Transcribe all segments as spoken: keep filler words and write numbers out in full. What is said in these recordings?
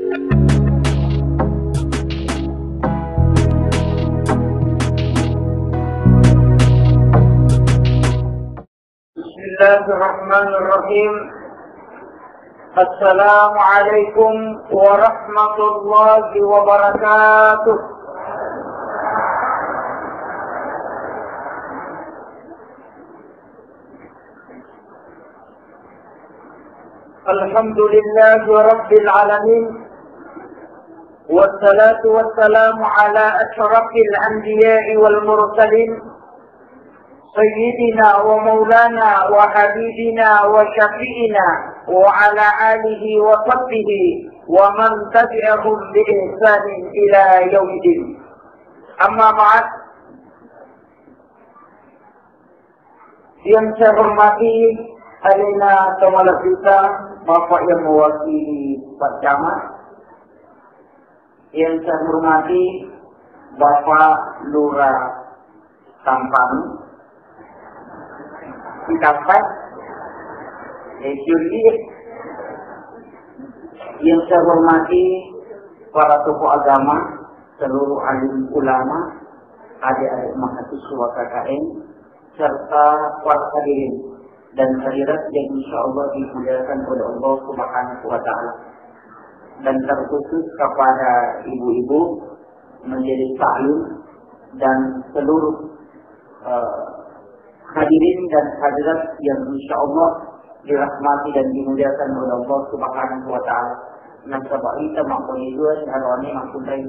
بسم الله الرحمن الرحيم. السلام عليكم ورحمة الله وبركاته. الحمد لله رب العالمين، والصلاة والسلام على أشرف الأنبياء والمرسلين، سيدنا ومولانا وحبيبنا وشفيعنا وعلى آله وصحبه ومن تبعهم بإحسان إلى يوم الدين. أما بعد، yang saya hormati alena tomala kita, Bapak yang mewakili Pak Camat, yang saya hormati Bapak Lurah Tampang, Cikampek, eh, Juli, yang saya hormati para tokoh agama, seluruh alim ulama, adik-adik mahasiswa K K N, serta para hadirin dan hadirat yang insya Allah dimuliakan oleh Allah Subhanahu wa Ta'ala. Dan terkhusus kepada ibu-ibu, majelis taklim, dan seluruh, eh, hadirin dan hadirat yang insya Allah dirahmati dan dimuliakan oleh Allah Subhanahu wa Ta'ala. Nasaba ita makkoni dua siharone makkunrai.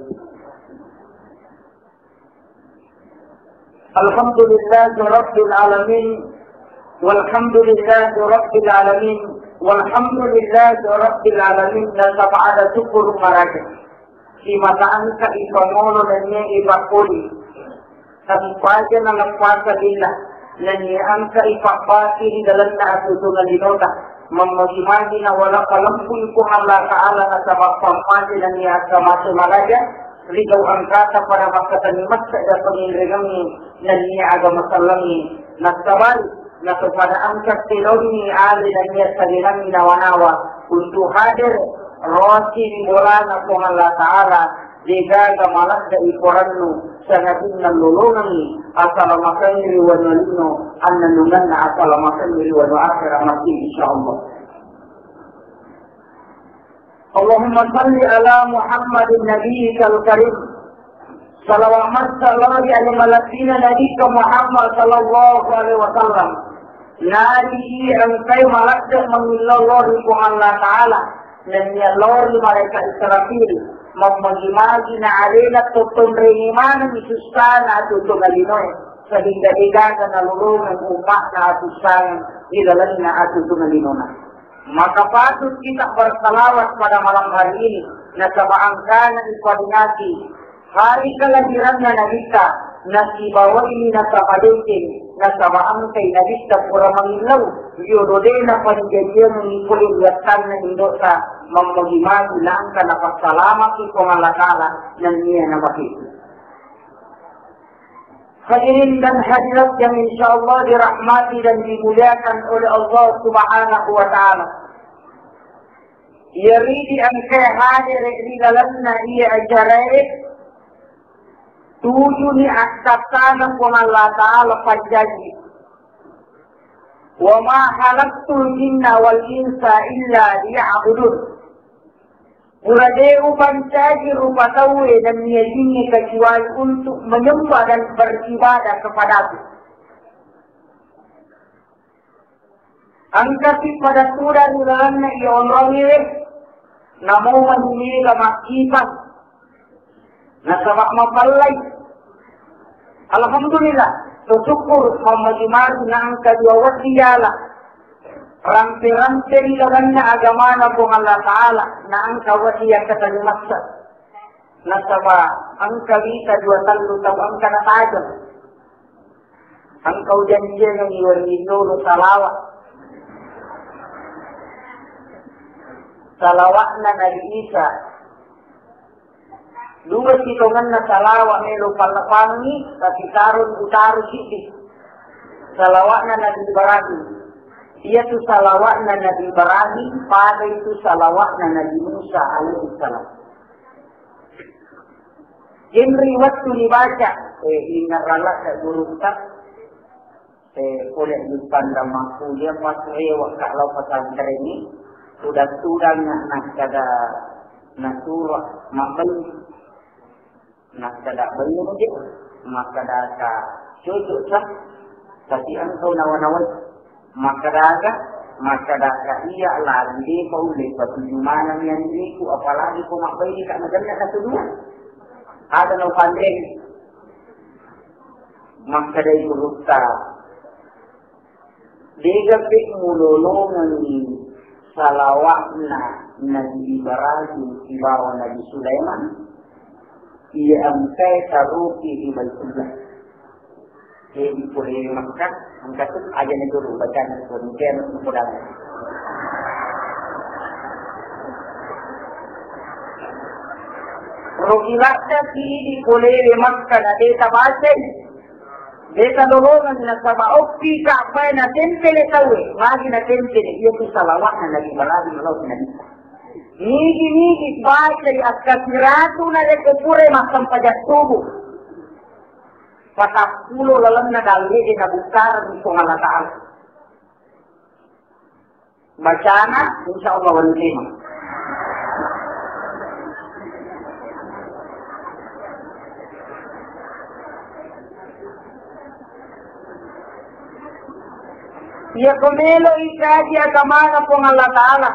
Alhamdulillahirabbil alamin. Walhamdulillahirabbil alamin. Walhamdulillahirabbil alamin. Nasaba ada syukur maraja. Simata engka ipangolo nennia ipakkoli. Sampaja naleppasa lillah. Nennia engka ipabbati ri lalenna atutungan linota. Mammagi-magi nawala palempui Puang Allah Ta'ala nasaba pammase nennia agama maraja. Ri gau engkata pada makkatenni massa penginrengengngi nennia agama sellengngi. Nasabari nato pada engka telonni ale nennia salinangngi nawa-nawa untuk hadir rosi ri bolana Puang Allah Ta'ala. Degaga maladde ikorannu, sangadinna lolongengngi asalamakengngi ri wanua lino, annalunganna asalamakengngi ri wanua akhera mati, insya Allah. Allahumma salli ala Muhammadin nabiyyikal karim. Salawat massa lao ri ale malebbina Nabikka Muhammad sallallahu alaihi wasallam. Nari iya engkai maladde mangillau lao ri Puang Allah Ta'ala, nennia lao ri malaeka Israfil, mammagi-magi na alena tottonrengi maneng sussana atutungan linoe, sehingga degaga nalolongeng umma'na asussangeng ri lalenna atutungan linona. Maka patut kita bersalawat pada malam hari ini, nasaba engkana iparingati hari kelahiranna Nabitta, nasibawaini nasaba deceng, nasaba engkai Nabitta pura mangillau, iyolo de napanjajiangengngi pole ri attanna indo'ta, mammagi-magi naengka napassalamaki Puang Allah Ta'ala nennia napaketu. Hadirin dan hadirat yang insya Allah dirahmati dan dimuliakan oleh Allah Subhanahu wa Ta'ala. Iyaridi engkae hadere ri lalenna iya acarae, tujuni akkattana Puang Allah Ta'ala panjaji. Wa ma khalaqtul jinna wal insa illa liya'budun. Pura de upancaji rupa tauwe nennia jingnge kecuali untuk menyembah dan beribadah kepadaku. Engkasi pada tudang ri lalenna iya onrongiwe, namo mani mega makkipang, nasaba mapallai. Alhamdulillah, to syukur mammagi-magi naengka dua wedding jala. Rampe-rampe ri lalenna agamana Puang Allah Ta'ala, naengka wedding yakkatenni massa. Nasaba engka wita dua tellu tau engka natajeng. Engka ujanjiangengngi wedding lolo salawa. Salawa'na Nabi Isa. Dua sitongenna salawa melo pallapangengngi, tapi tarung utaro siddi. Salawa'na Nabi Ibrahim. Iyatu salawa'na Nabi Ibrahim, pada itu salawa'na Nabi Musa alaihi salam. Jadi wettu nibaca, eh, inna ralak gurutta, eh, pole di pandang makkuliah pas lewat kalau pesantren ini, sudah-sudah nak, nak kada, nak surah, makan. Makkeda, "Baino je, makkedaka cocok sa, tapi engkau nawa-nawai." Makkedaka, makkedaka, "Iya, lagi de pa ulle patuju maneng ni aniniku, apalagi ko mabbaine ka nagenna na kedua. Ada nau panreng." Makkedai gurutta, Degape mulolongengngi salawa'na Nabi Ibrahim sibawa Nabi Sulaiman, iya engkae taroki ri Baitullah. Jadi pole Makkah, engka tu aja na jolo bacana kemudian kemudian. Rogi ladda sidi pole Makkah na deta bacai. Desa lolongang nasaba okki Ka'bae natempele tauwe, magi natempele, iya tu salawatna Nabi Ibrahim lao ri Nabi. Nigi-nigi bacai akkasiratu narekko pura massempajang subuh. Patappulo lalenna dalle'e nabukkareng Puang Allah Ta'ala. Bacana, insya Allah wani tema. Iya ko melo ikaji agamana Puang Allah Ta'ala.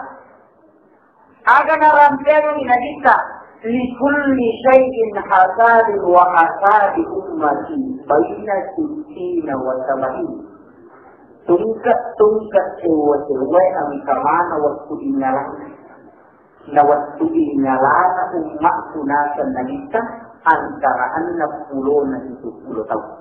Aga narampeangngi Nabitta, "Likulli syai'in hasadun wa hasadi ummati baina sittina wa sab'in." Tungke-tungke sewwa-sewwae engka maneng wettu ingngalanna. Na wettu ingngalanna ummatku naseng Nabitta antara enneng pulona pitu pulo taung.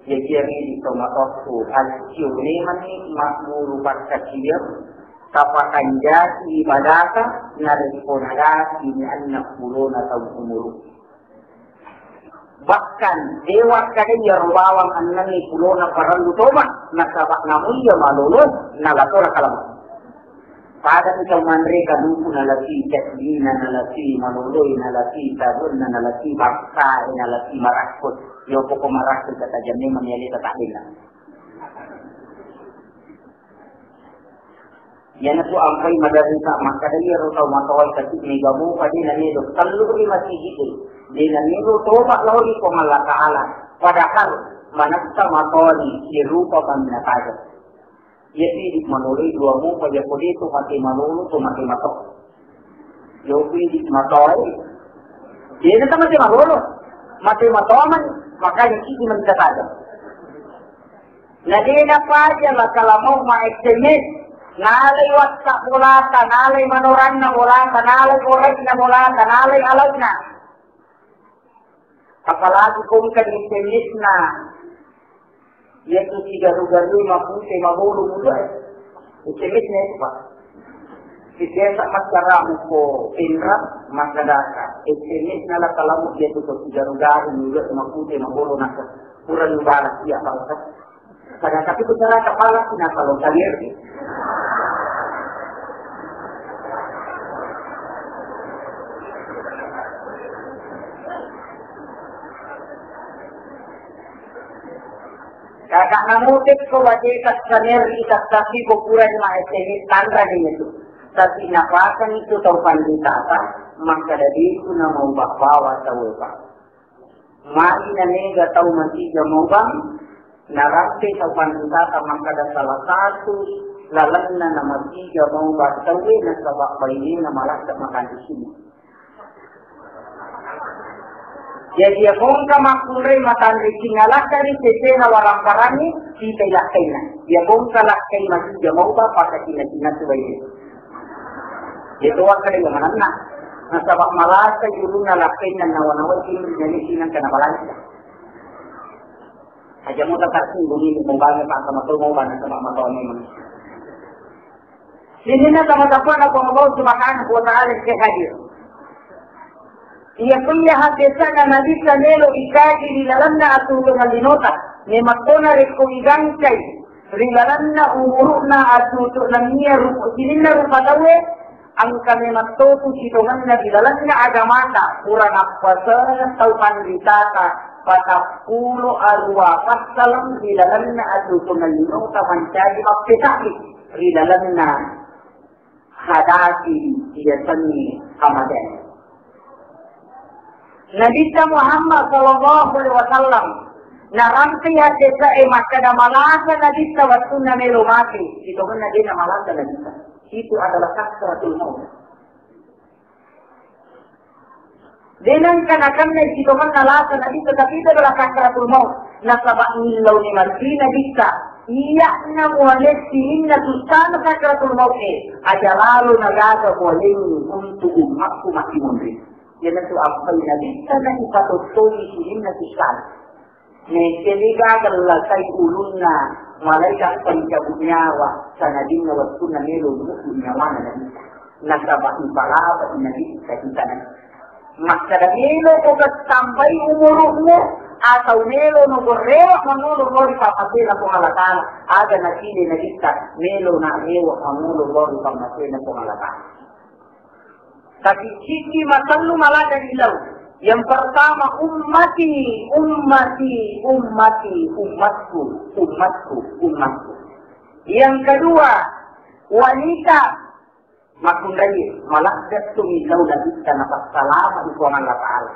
Jaji ri tomatoakku, accio memani magguru pakkaciang, tapakanjaki ibadata, narekko nadapini enneng pulona taung umuru. Bahkan, dewa kada iyaro bawang ennengngi pulona parellu toba, nasaba namuiya malolo, nalatora kalama. Pada tu tau manre kaduku nalaki caddina, nalaki maloloi, nalaki tabuanna, nalaki bakkae, nalaki marakkoi. Yo poko marakkoi kata jamme maniale kata dena. Yana tu ampai madarri sa makkada iyaro tau matoa kati mega mopa de namedo tellu ri masigi de. De namedo toba lao ri Puang Allah Ta'ala. Padahal manassa matoani sirupa manna taja. Iya tu idi maloloi dua mopa, iya ko de to mate malolo to mate mato. Iya ko idi matoai. Iya ta mate malolo. Mate mato man, makanya kiki mani kataja. Na de napaja la kalamau ma S M S. Nalai WhatsApp bolata, nalai manoranna bolata, nalai korekna bolata, nalai alauna. Apalagi ko engka di S M S-na, iya tu sigaru-garu mapute mabolu muda. S M S-na itu, Pak. Biasa makkaramu ko Indra, makkedaka, S M S-na la kalamu iya tu sigaru-garu muda mapute mabolu naka. Kurang ibarat iya bangsa. Pada tapi bicara kepala sih, nah, kalau kalian sih. Kakak namutik ko wajé kasaner ri tattasi ko purani ma S M S tanra ni itu. Tapi napasang itu tau pandita apa, maka dari itu nama ubah bawa tau apa. Magi na mega tau matiga maubang, narampe tau panditata makkada salah satu lalenna na matiga maubang tauwe nasaba bainena malakka makanre sining. Jadi, iya kongka makkunrai matanre singa lakka ri sesena waramparani, kita lakkaina. Iya kongka lakkai matiga maubang, pakacina-cina tu baine. Itu wakka de manenna. Nasaba malasa jurunna lappenna nawa-nawa timri nani sinang kana balanja. Aja muta tarsinggung ini, mau banget, Pak, sama tuh mau banget sama mata memang. Sininna sama-sama na Puang Allah Subhanahu wa Ta'ala ke hadir. Iya kuliah hadesana Nabi Sanelo ikaji di dalamna aturan linota. Memang tona rekko igangkai. Ri lalenna umuru'na atutu nennia rupa sininna rupa tauwe, engka memang totu sitongenna ri lalenna agamata, pura nappaseng tau panritata patappulo arua passaleng ri lalenna atutu nellinota mancaji mappesa'ri ri lalenna hadati yasengnge Ramadan. Nabitta Muhammad sallallahu alaihi wasallam narampe haddese'e makkeda malasa Nabitta wettunna melo mate, sitongenna de namalasa Nabitta. Itu adalah sakratul maut. De nengka nakenna sitongenna lasa Nabitta, tapi itu adalah sakratul maut. Nasaba millau ni mati Nabitta, iya'na mualessi minna sussana sakratul maut e, aja lalo nagaga mualengi untuk ummatku mati munri. Iyanatu ampai Nabitta na ipatottongi sininna sussana. Mekeli gaga lakai ulunna malaikat pencabut nyawa, sanadinna wettunna melo mubbu nyawana Nabitta. Nasaba ipalaba Nabitta kitana. Makkeda melo ko tambai umuru'mu atau melo no gorrewa mangolo lori pamasena Puang Allah Ta'ala. Aga nasile Nabitta melo na rewa mangolo lori pamasena Puang Allah Ta'ala. Tapi ciki matellu maladde ri lau. Yang pertama, ummati, ummati, ummati, ummatku, ummatku, ummatku. Yang kedua, wanita, makkunrai, maladde tu milau Nabitta napassalama di Puang Allah Ta'ala.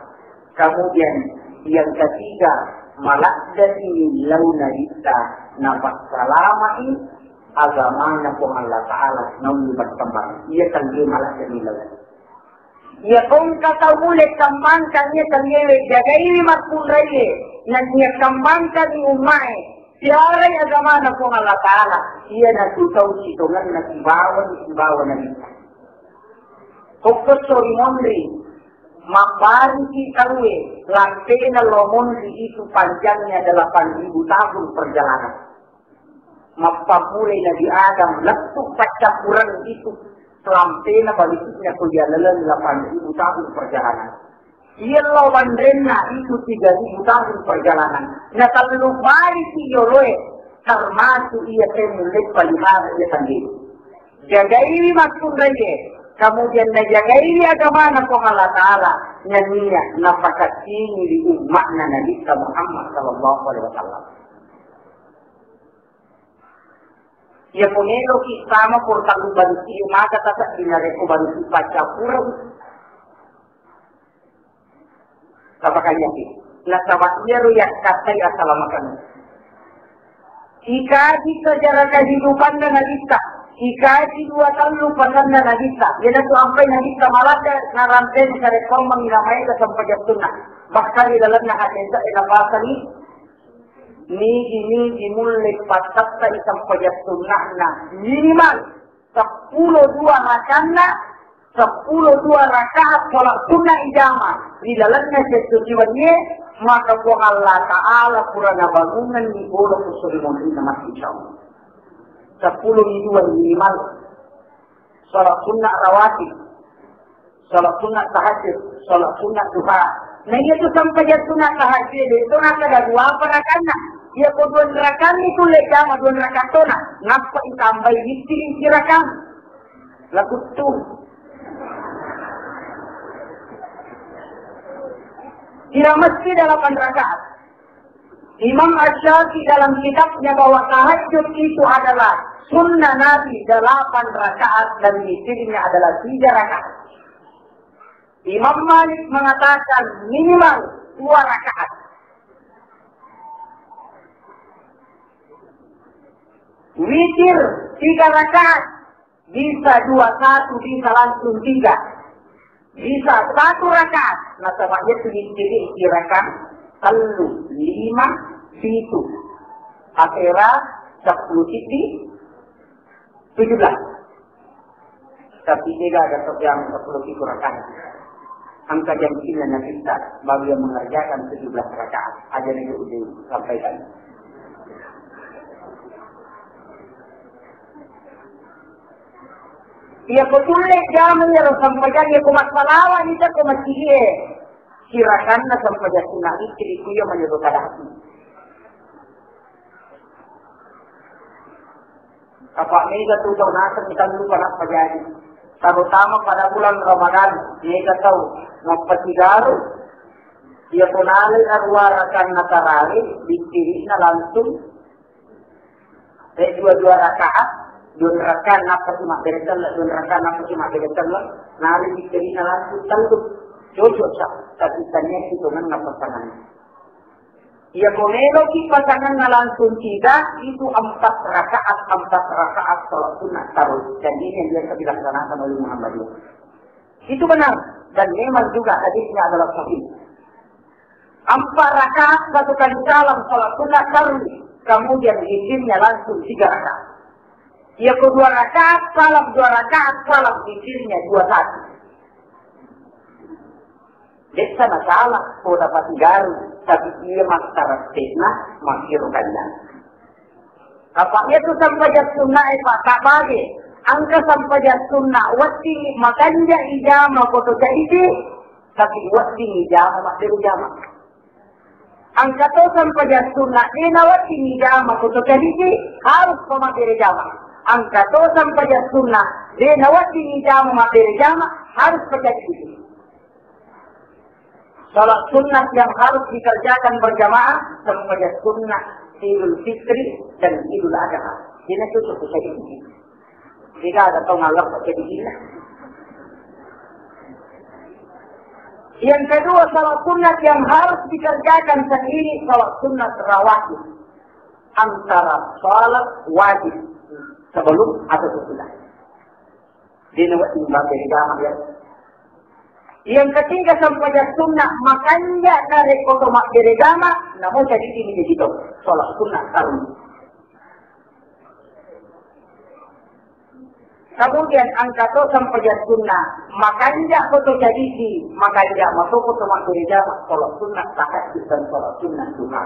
Kemudian yang ketiga, maladde tu milau Nabitta napassalama agamana Puang Allah Ta'ala naulli berkembang. Iya tangge maladde milau. Iya kongka tau mulle kembangkan iya tanggewe, jagaiwi makkunraie, nennia kembangkan ummae, piarai agamana Puang Allah Ta'ala. Iyanatu tau sitongenna sibawa sibawa Nabitta. Kokko sori monri, mabbariki tauwe, lampena lo monri itu panjangnya delapan ribu tahun perjalanan. Mappammulai Nabi Adam lettu paccappurengnge itu lampena balisi'na ko jalaleng delapan ribu tahun perjalanan. Iyello banrenna itu tiga ribu tahun perjalanan. Na tellu balisi yoloe termasuk iya te mulle palihara iya tangge. Jagaiwi makkunraie, kemudian najagaiwi agamana Puang Allah Ta'ala, nennia napakattingi di umma'na Nabitta Muhammad sallallahu alaihi wasallam. Iya ko meloki sama pura tellu balusi, maka tasedding narekko balusi paccappureng. Tapakaliaki. Nasaba iyaro yakkattai asalamakeng. Ikaji sejarah kehidupanna Nabitta. Ikaji dua tellu pasanna Nabitta. Iyanatu ampai Nabitta maladde narampeni sarekkoammengngi namaega sempajang sunna. Bahkan ri lalenna haddese'e napasangi Nigi-nigi mulle pattattai sempajang sunna'na minimal seppulo dua rakanna, seppulo dua rakaat sholat sunnah ijama ri lalenna sessuki wennie, maka Puang Allah Ta'ala pura nabangungenni pole ko sori monrinna matti, insyaallah. Seppulo dua minimal. Sholat sunnah rawatib, sholat sunnah tahajud, sholat sunnah duha. Nah, iya tu sempajang sunnah tahajud itu raka ada dua apa rakanna. Iya ko dua rakanna itu le jama dua rakaat tona. Nappa itambai wittiri sirakang. Lakuttu. Tidak mesti delapan rakaat. Imam Asy-Syafi'i dalam kitabnya bahwa tahajud itu adalah sunnah Nabi delapan rakaat dan witirnya adalah tiga rakaat. Imam Malik mengatakan minimal dua rakaat. Witir tiga rakaat. Bisa dua satu, bisa langsung tiga. Bisa satu rakaat. Nasaba iya tu diciri rakaat tellu, lima, pitu. Asera seppulo sibbi, tujuh belas. Tapi tidak ada jam seppulo pitu rakaat. Engka janjinna Nabitta bagi yang mengerjakan tujuh belas rakaat. Aja nih disampaikan. Iya ko tulle jama iyaro sempajang iya ko massalawani ko masigi e. Sirakanna sempajang sunna witiri ku iya menurut kadaki. Apa mega tu tau naseng tallu panappa jadi. Terutama pada bulan Ramadan, mega tau mappatigaru, iya ko nalai aruwa rakanna tarawih, bittirina langsung, eh, dua-dua rakaat, dua rakaat nappa cuma beretella, dua rakaat nappa cuma beretella, nalai bittirina langsung tallu. Cocok sa, tapi tanya itu dengan apa sananya. Iya ko meloki pasanganna langsung tiga, itu empat rakaat, empat rakaat salat sunnah tarwih. Dan ini yang biasa dilaksanakan oleh Muhammadiyah. Itu benar. Dan memang juga hadisnya adalah sahih. Empat rakaat satu kali salam salat sunnah tarwih. Kemudian witirnya langsung tiga rakaat. Iya ko dua rakaat, salam dua rakaat, salam witirnya dua satu. Dessa nasala ko dapati garu, tapi iya makkarattena makkiro kanjang. Apa iya tu sampajang sunna e, Pak, tak bage. Engka sampajang sunna wedding makanja ijama ko to jadi, tapi wedding ijama mabbere jama. Engka to sampajang sunna de nawedding ijama ko to jadi, harus pa mabbere jama. Engka to sampajang sunna de nawedding ijama mabbere jama, harus pa jadi. Salat sunnah yang harus dikerjakan berjamaah, sempajang sunnah Idul Fitri dan Idul Adha. Ini cocok saya ini. Tidak ada tong Allah pakai di sini. Yang kedua, salat sunnah yang harus dikerjakan sendiri, salat sunnah rawatib antara salat wajib sebelum atau sesudah. Dena wedding mabbere jama ya. Yang ketiga, sempajang sunnah makanja narekko to mabbere jama, namo jadi ini jadi to. Salat sunnah tarwih. Kemudian engka to sempajang sunnah makanja ko to jadi, makanja mato ko to mabbere jama, salat sunnah tahajud dan salat sunnah duha.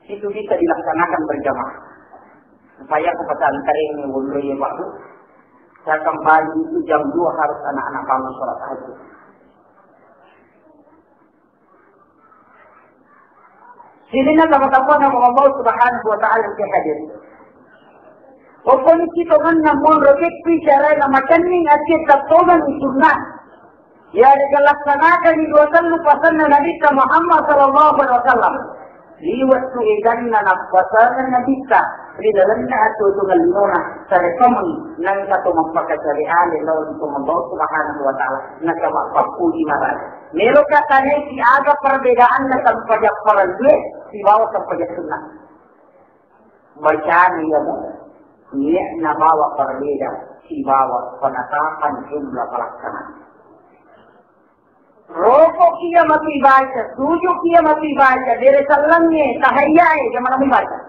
Itu bisa dilaksanakan berjamaah. Supaya aku pesantren ini, wonro ya, Pak, Bu. Saya kembali itu jam dua harus anak-anak bangun sholat tahajud. Sininna tama-tama nama Allah Subhanahu wa Ta'ala yang hadir. Pokoknya kita kan namun roket bicara nama kening aja tak tolong sunnah. Yarega laksanakangngi dua tellu pasanna Nabitta Muhammad sallallahu alaihi wasallam. Ri wettu eganna nappasangeng Nabitta ri lalenna atuo-tuongeng linona, sarekkoammengngi nengka to mappakacari ale lao ri Puang Allah Subhanahu wa Ta'ala, nasaba pappuji maraja. Meloka tanaiki aga perbedaanna sempajang farallue sibawa sempajang sunnah. Bacana iyamo nia'na bawa perbeda sibawa penetapan jumlah pelaksanaan. Roko kia matu ibaca, sujud kia matu ibaca, bere sellengnge, tahayyae, jamana ibaca.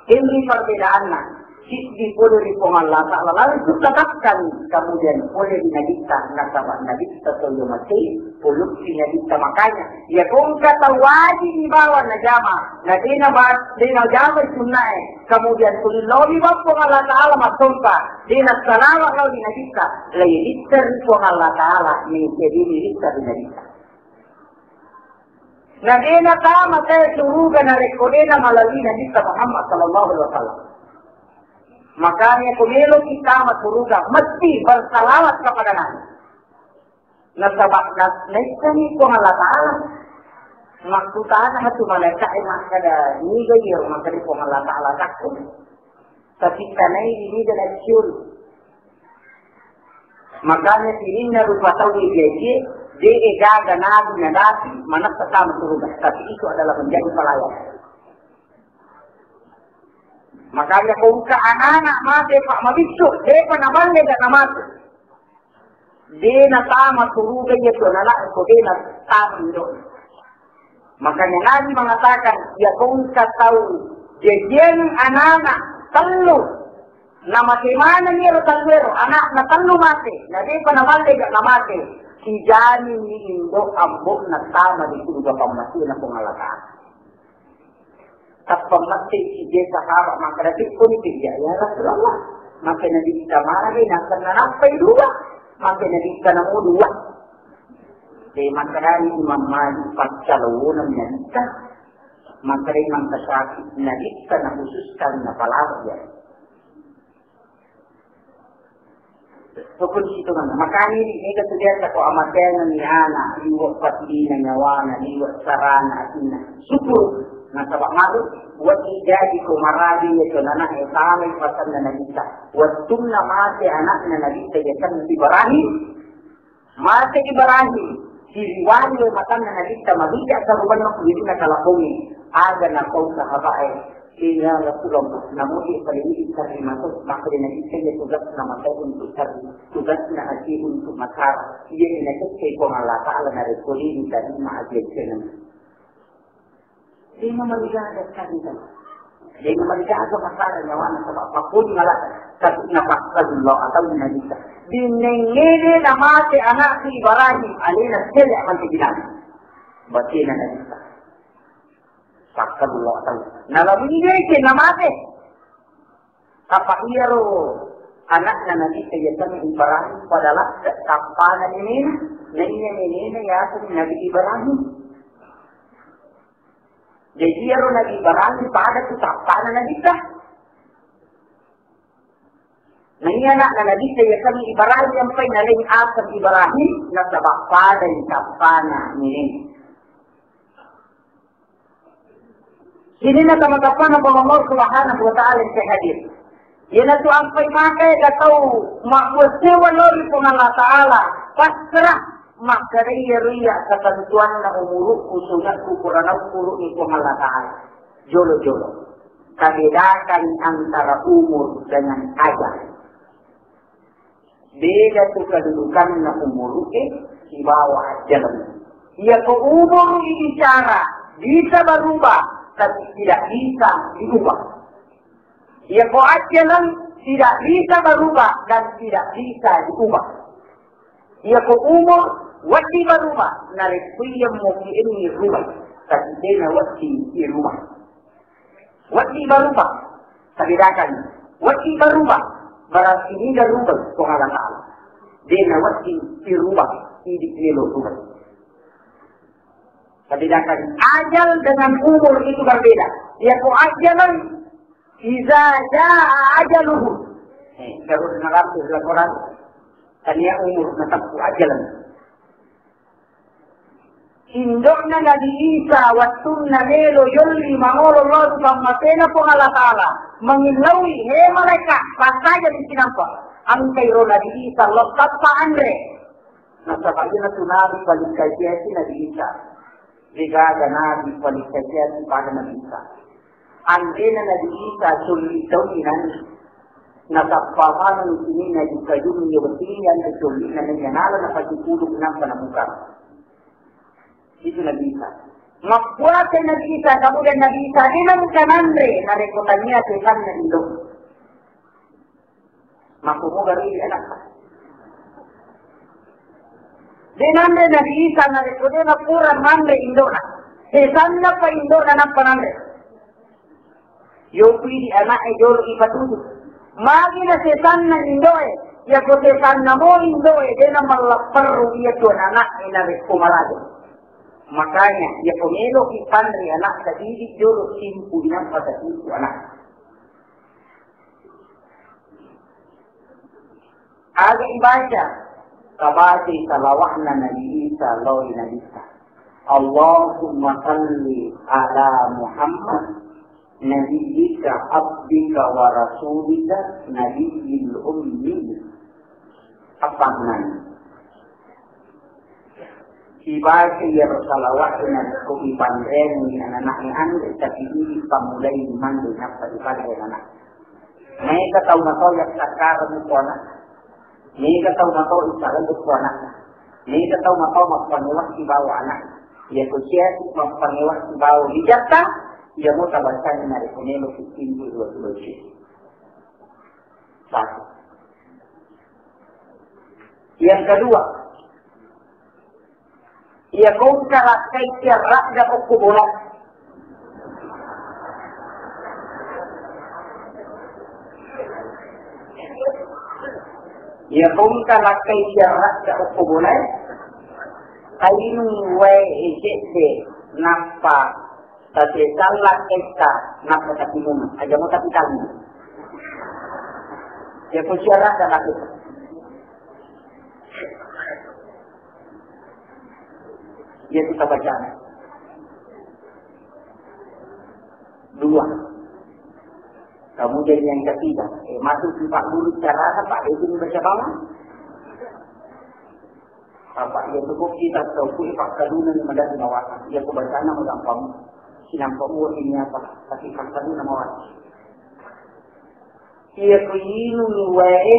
Ini perbedaanna. Siddi pole ri Puang Allah Ta'ala langsung tetapkan, kemudian pole ri Nabitta, nasaba Nabitta toyo mate, pulukki Nabitta. Makanya, iya kongka tau wajib ibawa najama, na dena ba-, dena jama sunnae, kemudian tuli lobi ba Puang Allah Ta'ala massompa, dena salama lao ri Nabitta, lai ritta ri Puang Allah Ta'ala, ni jadi ritta ri Nabitta. Na dena tama te suruga narekko dena malalui Nabitta Muhammad sallallahu alaihi wasallam. Makanya ko meloki tama suruga, mesti bersalawat kepada Nabi. Nasaba na-, naissani Puang Allah Ta'ala. Makkutana hatu malaika'e makkada, niga iyaro makkada Puang Allah Ta'ala takku. Tapi tanai ini dan ciul. Makanya sininna rupa tau jajie, de gaga nabi nadapi, manessa tama suruga. Tapi itu adalah menjadi pelayan. Makanya ko engka anak-anak mate, Pak, mabiccu, depa naballe ga namate. De natama suruga iya tu anak ko de natama indo. Makanya Nabi mengatakan, iya ko engka tau jajiang anak-anak tellu, namate maneng iyaro tellu ero, anakna tellu mate, na depa naballe ga namate, sijamin ni indo ambo'na tama di suruga pammatena Puang Allah Ta'ala. Tappa matti ije sahabat makkeda, "Tikkuni pija, ya Rasulullah?" Makkeda Nabitta, "Magi nasenna nappai dua?" Makkeda Nabitta, "Namo dua." De makkedani Imam Malik, "Paccaloneng Nabitta." Makkeda Imam Syafi'i, Nabitta nakhususkan napalabia. Hukum situ mana? Makanya ini, ini kesulitan ko amateanna ni ana, liwa patina nyawana, liwa sarana atinna. Syukur, nasaba maru, wati jadi ko marabi ya to nana e salai pasanna Nabitta. Wattunna mate anakna Nabitta ya kan Ibrahim. Mate Ibrahim, siriwali matanna Nabitta mabija sarubanna kuwirina kalapongi. Aga napau sahabae, sehingga Rasulullah namuji paling terima tu, maka dia Nabitta ya tugasna mata untuk terima, tugasna hati untuk matara. Iya ni nakecce Puang Allah Ta'ala narekko diterima aja jeneng. Dena marigaga sekali kan. Dena marigaga masalah nyawana sebab apapun ngalah. Tapi napakka dulu atau Nabitta. Dinengngede namate anak si Ibrahim alena sele mante binang. Batena Nabitta. Pakka dulu atau. Nalabini ke namate. Apa iyaro anakna Nabitta yasengnge Ibrahim pada latte tappana nenena, naiya nenena yaseng Nabi Ibrahim. Jadi iyaro Nabi Ibrahim pada tu tappana Nabitta. Naiya anakna Nabitta yasengnge Ibrahim yang pai naleng aseng Ibrahim nasaba pada tappana nenena. Sininna tama-tamana Puang Allah Subhanahu wa Ta'ala yang hadir. Iyanatu ampai maka ega tau mabbua sewa lao ri Puang Allah Ta'ala, pasrah, makkeda iyaro iya ketentuanna umurukku, sunatku, purana ukkuru'ni Puang Allah Ta'ala. Jolo-jolo. Tabedakan antara umur dengan ajal. Beda tu kedudukanna umuru'e sibawa ajjaleng. Iyako umuru ibicara bisa berubah, tapi tidak bisa diubah. Iyako ajjaleng tidak bisa berubah dan tidak bisa diubah. Iyako umur wedding berubah, narekko iya mukienni rubah, tapi dena wedding irubah. Wedding berubah, tabedakan. Wedding berubah, berarti ini berubah Puang Allah Ta'ala. Dena wedding irubah, idi melo rubah. Tabedakan ajal dengan umur itu berbeda. Iyako ajaleng, iza jaa ajaluhu. Eh, terus ngerti dalam Quran. Tania umur nateppu ajaleng. Indo'na Nabi Isa wettunna melo yolli mangolo lao ri pammatena Puang Allah Ta'ala, mangillaui, "He malaika, passaja di sinampa." Engkai ro Nabi Isa lao tappa anre. Nasaba iyanatu Nabi paling kaciati Nabi Isa. Degaga Nabi paling kaciati pada Nabi Isa. Anrena Nabi Isa solli taunni nanre. Nasappa maneng sininna jukka-jukka iya weddingngi anre solli'na naiya nala napacipulung nampa nabuka. Itu Nabi Isa. Mabbuatai Nabi Isa, kemudian Nabi Isa de nengka nanre narekko tania setanna indo. Makkumoga ri anakta. De nanre Nabi Isa narekko de napura manre indona. Sesanna pa indona nappa nanre. Yopi di anaknya jolo ipatuju. Magi na sesanna indoe. Yako sesanna mo indoe, de na mallapperru iya tu anaknya narekko malaja. Makanya, yako melo ipanre anakta, idi jolo simpu inappa tasimpu anak. Aga ibaca, tabacai salawatna Nabi Isa lao ri Nabitta. Allahumma salli ala Muhammad, nabiyyika abdika wa rasulika nabiyil ummi. Apa maknana? Sibaca iyaro salawat narekko ipanreangngi anana'e anre, tapi idi pammulai manre nappa ipanre anana'e. Maega tau matau yassakkareng ko anakna. Maega tau matau issaleng ko anakna. Maega tau matau mappangewa sibawa anakna. Iyako siatu mappangewa sibawa wijatta, iyamo tabacani narekko meloki timpu dua tulo. Satu. Yang kedua, iya ko engka lakkai tiarra'ga okko bola. Iya ko engka lakkai tiarra'ga okko bola, tainung wae cedde nappa Tapi tallak etta, nappa tapi mumma. Aja mau tapi tanggung. Ya, ku syarat dan aku. Ya, kita baca. Dua. Kemudian yang ketiga, eh, masuk di Pak Guru cara apa? Itu baca bawah. Apa, iya, cukup kita tahu, kuwi pakkaluna ni madari mawasa. Iya, ku bacana magampang. Sinampa uwa ini apa? Tapi pakkaluna mawasa. Iya, ku inung wae,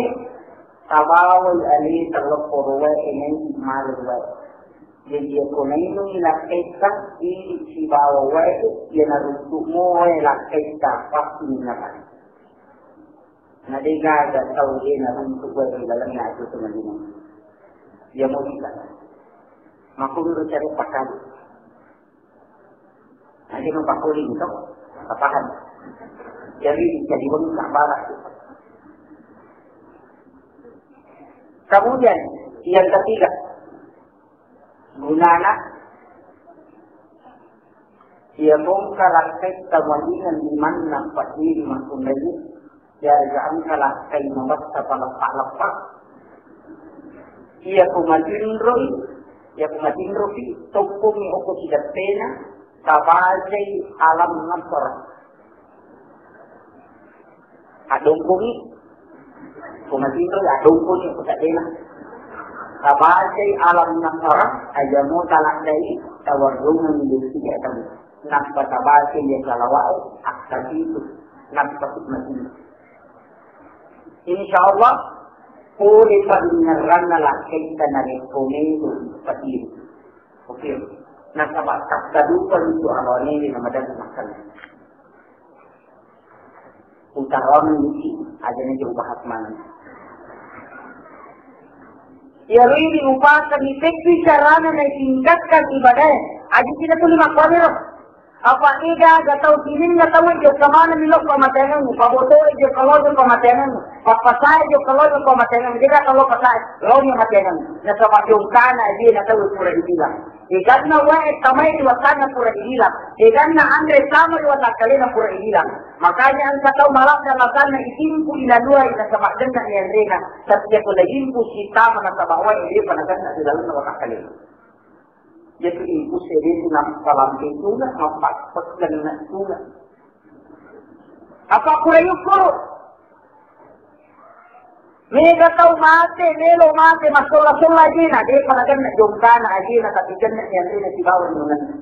tabawai ale tello poro wae, nai malu wae. Jadi, iya, ku nainung lakketta, ini sibawa wae, iya, naruntuk mo wae lakketta, pasti minapani. Na de gaga tau de naruntuk wae ri lalenna aju tu Madinah. Iya mo kita. Makkuniro cari pakali. Na de mapakuli to. Paham? Jadi, jadi wong tak barak. Kemudian, yang ketiga, gunana, iya bongka lakkaitta muaddingang limanna paddiri makkunraie, yarega engka lakkai mabassa paleppa-leppa. Iya ku matinroi, iya ku matinroki, tokkongngi okko sideppena, tabacai alam nasara. Addongkongi, ku matinro, addongkongi, ku saddena. Tabacai alam nasara, aja mo taladdai, tawarrungengngi dua tiga tamu. Nappa tabacai iya salawa'e, akkasitu, nappa ku matinro. Insya Allah, pole padengngeranna lakkaitta narekko melo patiru. Oke. Nasaba takkadupa itu awane di Ramadan makan. Utaron iki aja nih jauh bahas mana. Iyaro ini upasa di tekki carana na tingkatkan ibadah. Aja tidak tuli makkuaniro. Apa ega aga tau sininna tau jokka maneng mi lo pamatengengngi, pabotoi jokka lo jokka pamatengengngi, pappasae jokka lo jokka pamatengengngi, de gaga lo pasae, lo mi pamatengengngi. Nasaba jongkana aje na tau pura dibilang. Eganna wae tamai di watanna pura dibilang. Eganna anre tama di watakkalena pura dibilang. Makanya engka tau maladda lasanna itimpu ilaluai nasaba genna ni anrena. Setiap ko naimpu sitama nasaba wae de panaganna di lalenna watakkalena. Jadi ibu sede tu nappalampe tuna, mappakkenna tuna. Apa pura yukkuru? Mega tau mate, melo mate, massolla-solla ajena, de panaganna jongkana ajena, tapi genna ni anrena sibawa nunanna.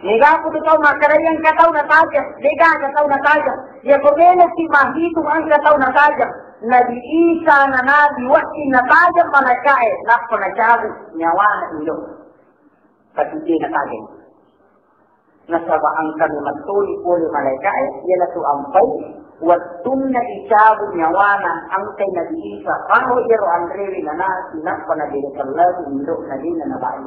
Mega aku tu tau makkeda engka tau natajeng, de gaga tau natajeng. Iya ko melo si mahitung engka tau natajeng. Nabi Isa na Nabi wedding natajeng malaika'e, nappa nacabu nyawana indo. Tapi de natajeng. Nasaba engka memettoi pole malaika'e, iyanatu ampai wettunna icabu nyawana engkai Nabi Isa, pao iyaro anrewe nanasi, nappa nabere sellau indo'na de nanabai.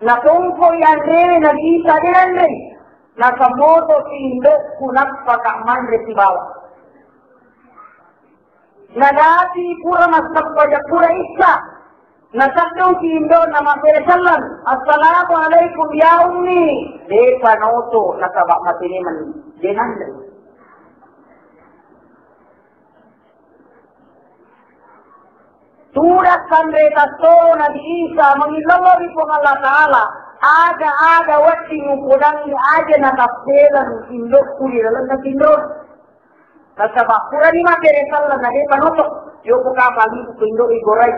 Natongko ianrewe Nabi Isa de nanrei. Nasammoto si indo'ku nappaka manre sibawa. Nadapi pura massappa ja pura issa. Nasaddong si indo'na mabbere selleng. Assalamualaikum ya ummi. Depa naoto nasaba matene mani. De nanrei. Tudang sanre tasso Nabi Isa mangillallo ri Puang Allah Ta'ala, aga-aga wedding upodangngi aja natasseleng indo'ku ri lalenna tinro. Nasaba purani mabbere selleng na depa noto, yoko kapang ibu indo'i gorai.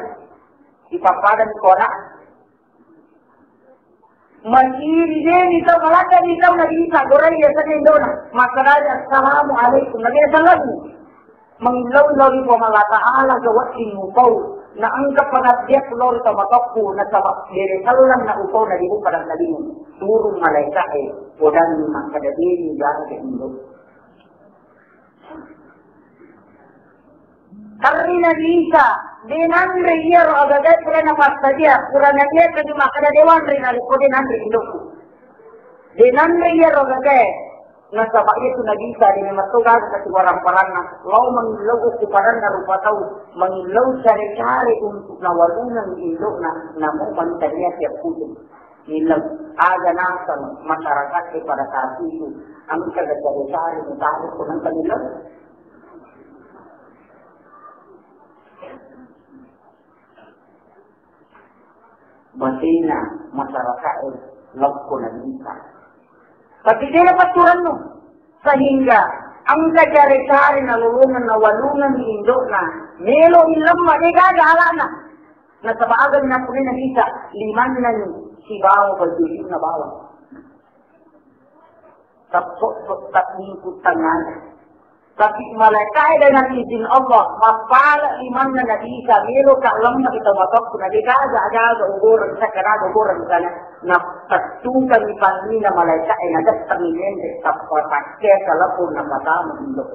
Ipappadang kona. Masiri deni tau, maladdani tau Nabi Isa, gorai yasenna indona. Makkedani, "Assalamualaikum." Nabi Isa lalu. Mangillau-illau ri Puang Allah Ta'ala ga wedding upau. Na engka panaddiak lori tau matokku, nasaba bere selleng na upau na dibuka dan tadingu. Turun malaika'e, podanni makkeda deni gaga indo. Terri Nabi Isa, de nanre iyaro agagae pura napassadia, pura nadia tadi makkeda de wanre narekko de nanre indoku. De nanre iyaro agagae. Nasaba iyatu Nabi Isa de memang to gaga kasiwaramparanna, lao mangillau okko padanna rupa tau, mangillau care-care untuk nawalungeng indo'na, namo mantania tiap putung. Millau, aga naseng masyarakat pada saat itu, engka ga care-care mutaro ko nangka millau. Batena masyarakat e lokko Nabi Isa. Tapi tena patturannu, sehingga engka care-care nalolongeng nawalungeng indo'na, melo ilemma de gaga alana. Nasaba aga minappunai Nabi Isa, limannani sibawa bajulina bawang. Tappokko tabbingku tangngana. Tapi malaikae dengan izin Allah, mappala limanna Nabi Isa, melo ka lemma ita matokku, na de gaga aga-aga ugoreng, sakaraga ugoreng sana. Na tattukangi pannina malaikae, na dattangi menre, tappa takke telepon, na patama indo.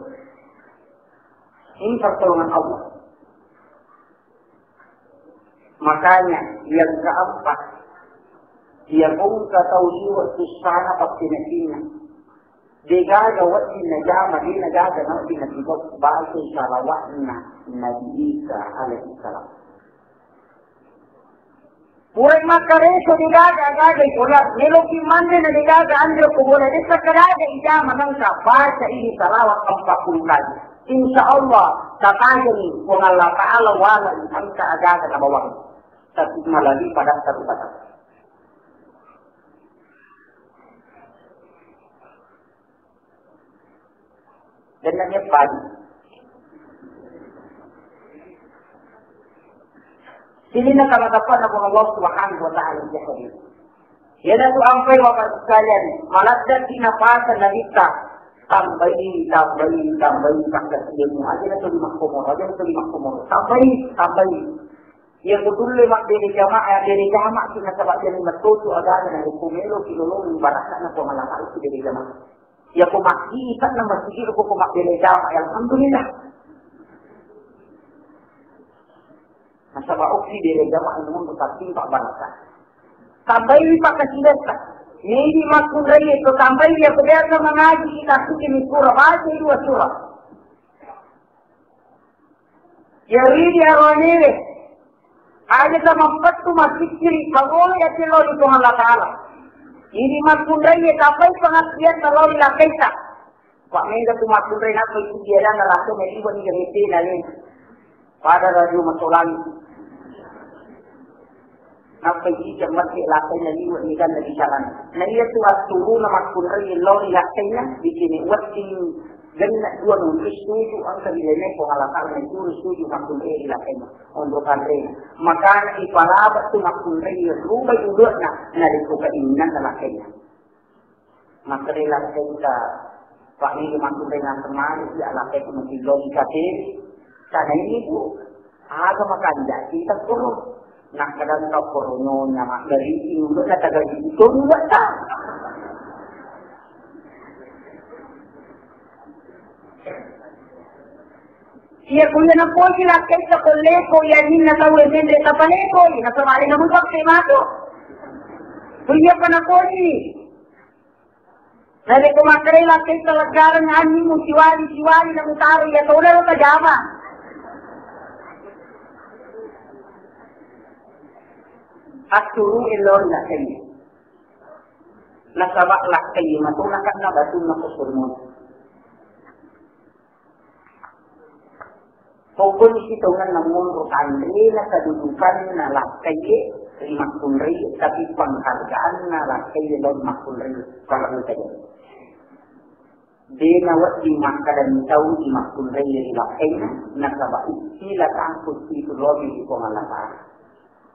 Ini pertolongan Allah. Makanya, yang keempat, iya, engka tau liwe' sussana pappeneddinna. De gaga wedding najama, de nagaga na wedding natibau, baca salawatna Nabi Isa alaihi salam. Purai makkareso de gaga, gaga isolat, meloki manre na de gaga anre ko bola, de sakaraga ijama, nengka baca ini salawat empat puluh kali. Insya Allah, tatajani Puang Allah Ta'ala wala engka aga-aga nabawang. Tapi malali pada satu kata. Dan nanya padi. Sini nak kata-kata Puang Allah Subhanahu wa Ta'ala. Iyanatu ampai Bapak sekalian, maladde'ki napasa Nabitta, tambai, tambai, tambai, pakkasiwianmu, aja na tuli makkomoro, aja na tuli makkomoro, tambai, tambai. Iya kutulle mabbere jamaah, bere jamaah, nasaba jadi metotu agama na hukum melo kilolong barakna Puang Allah Ta'ala bere jamaah. Iya ko masjid, kan masjid ko, ko mabbere jamaah, alhamdulillah. Nasaba okki bere jamaah nundu tattimpa baraka. Tambaiwi pakkasiwiatta. Nidi makkunrai to tambaiwi, iya ko biasa mangaji kita suci mi sura, baca dua sura. Iya ridi aroanewe. Aja tamappettu massikkiri, pagolo ya telo di Tuhan Allah Ta'ala. Ini makkunrai ya tambai pengertian kalau di lakaita. Pak mega tu makkunrai napa itu dia dan rasa meliwa ni gede nalena. Pada radio masolang. Nappa ijijeng matti lakkainna liwe' niganna bicarana. Na iyatu atturuna makkunrai lao ri lakkainna, bicini wedding genna dua nuntu suju engka ri lainna Puang Allah Ta'ala, na turu suju makkunrai ri lakkainna. Onro kanrena. Makana ipalaba tu makkunrai rubai ulu'na, narekko kainnanna lakkainna. Makkeda lakkaita, Pak, ini makkunrai naseng mani, ya, lakkai ku mesti logika te. Karena ini, Bu, aga makanja kita koro. Nakkeda ta koro nyonya makkeda ini, untuk kata gaji itu, enggak tahu. Iya, kuya napoji lakkaita ko leko, iya ninna tau e menre tapaleko, iya, nasaba alena mupakke matu. Kuya pa napoji. Narekko makkedai lakkaita leggareng annimu siwali-siwali na mutaro, iya tona lo tajama. Atturu ello lakkai. Nasaba lakkai matona kanna batunna ko surmo. Pokkoni sitongenna monro tanrena kedudukanna lakkaie ri makkunrai, tapi penghargaanna lakkaie lao ri makkunrai, parellu tajeng. De nawedding makkeda mitau ri makkunrai ri lakkaina, nasaba istilah takut itu lobi ri Puang Allah Ta'ala.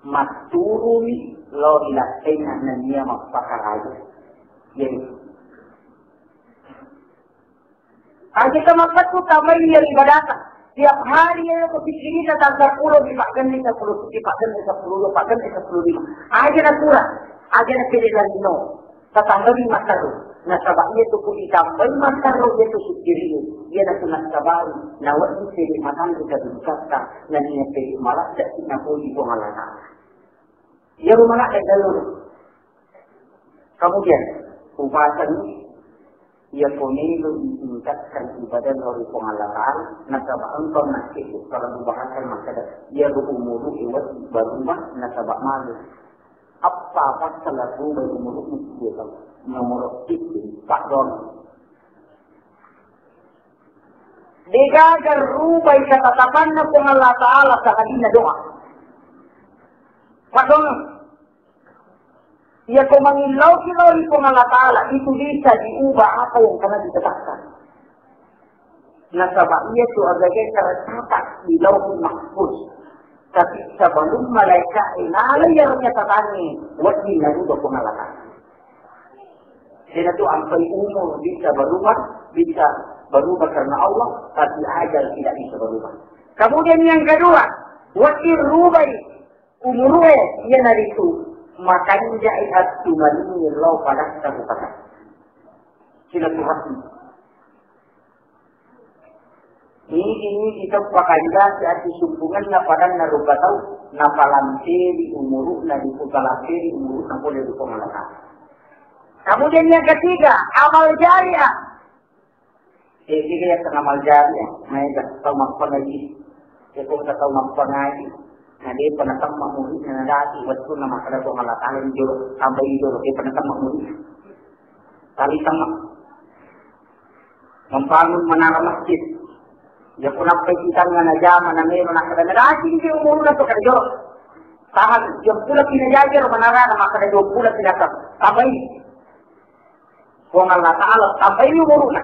Matturumi lao ri lakkaina nennia mappakaraja. Jadi, Aja tamappettu tamai iya ibadata. Tiap hari iya ko sikkirita tang seppulo, dipaggenni seppulo, dipaggenni seppulo dua, paggenni seppulo lima. Aja na kurang, aja na pede lino. Tatambai matteru. Nasaba iya tu ku ditambai matteru iya tu sikkiri. Iya na tu nassabari. Nawedding pede matanre kedudukatta. Nennia pede maladde napoji Puang Allah Ta'ala. Iya rumah nak dalam. Kemudian, upasangi Iya ko melo ditingkatkan ibadah lao ri Puang Allah Ta'ala, nasaba engkau nasib kalau bahasa makkeda, iya ro umuru iwat barubah nasaba malu. Apa pasal berubah umuru itu dia tahu? Nomor itu, Pak Don. Degaga rubai ketetapanna Puang Allah Ta'ala sehadina doa. Pak Don. Iya ko mangillauki lao ri Puang Allah Ta'ala, itu bisa diubah apa yang pernah ditetapkan. Nasaba iya tu agaga tercatat di Lauhul Mahfuz. Tapi sebelum malaikat nala iya catatangnge, wedding narubah Puang Allah Ta'ala. Sehingga tu ampai umur bisa berubah, bisa berubah karena Allah, tapi ajal tidak bisa berubah. Kemudian yang kedua, wedding rubai umurue, iyanaritu makanjai attumalingi lao pada kabupaten. Silaturahmi. Ini, ini kita pakanjai ati sumpunganna padanna rupa tau, napalampiri umuru'na, dipalampiri umuru'na pole ri Puang Allah Ta'ala. Kemudian yang ketiga, amal jariah. Eh, jadi ya, tengah amal jariah, ya. Maega tau mappangaji. Ya, kok tau mappangaji. Nah, dia pernah temma murid, nah, dati, waktu nama kada Puang Allah Ta'ala, jolo, sampai jolo, dia pernah temma murid. Tali temma. Membangun menara masjid. Ya, kenapa kita nggak najama, namanya, nah, kada, nah, dati, dia umur udah tuh, kada jolo. Tahan, dia pula pinajajar menara, nama kada jolo pula pinatang. Tambahi. Puang Allah Ta'ala tambaini umuru'na.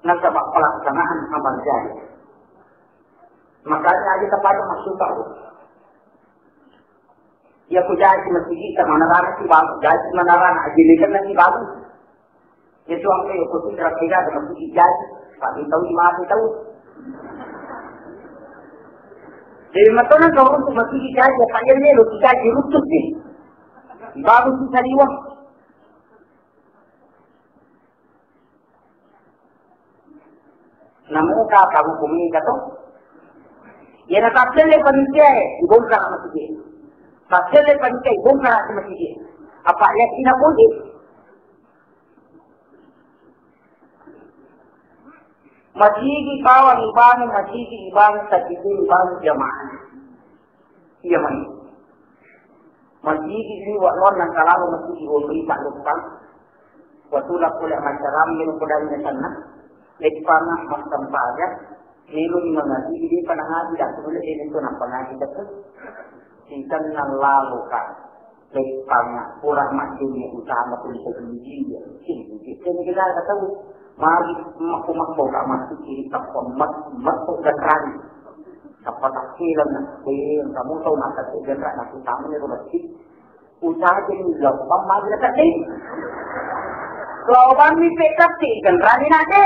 Nasaba pelaksanaan amal jariah. Makanya aja tapada masuk tahu. Ya, ku jadi masjid, sama anak-anak si bagus, jadi sama anak-anak, aja lekan si bagus. Ya, suang kayak aku tuh kira-kira ada masjid jadi, tapi tahu di mana tahu. Jadi, matona kau untuk masjid jadi, apa yang dia lu kita di rutus nih. Bagus sih tadi wah. Namuka kahukumika to? Iyana tattelle panitiae, ibongkara masigi. Tattelle panitiae, ibongkara masigi. Apa ya sinapuji? Masigi bawang ibangun, masigi ibangun, masigi ibangun jamaah. Iya mai. Masigi liwa' lawan nangkalamu masigi wonri salluppang. Watula pole maccarammi rupodanna sanna. Leppanga massampaja. Meloni mangaji de' panangaji, dak nulle de' to nappangaji tette. Sisenna laloka. Leppanga pura majjenne utama tuli sajiji. Sini kita kata tahu. Magi makko-makko ka masigi tappa mat-, matto ganrang. Tappa takkilang na, eh, kamu tau makkatto ganrang, aku tamu ni rumah sih. Usaha jadi lobang magi na tadi. Lobang mi pekati ganrang ni nade.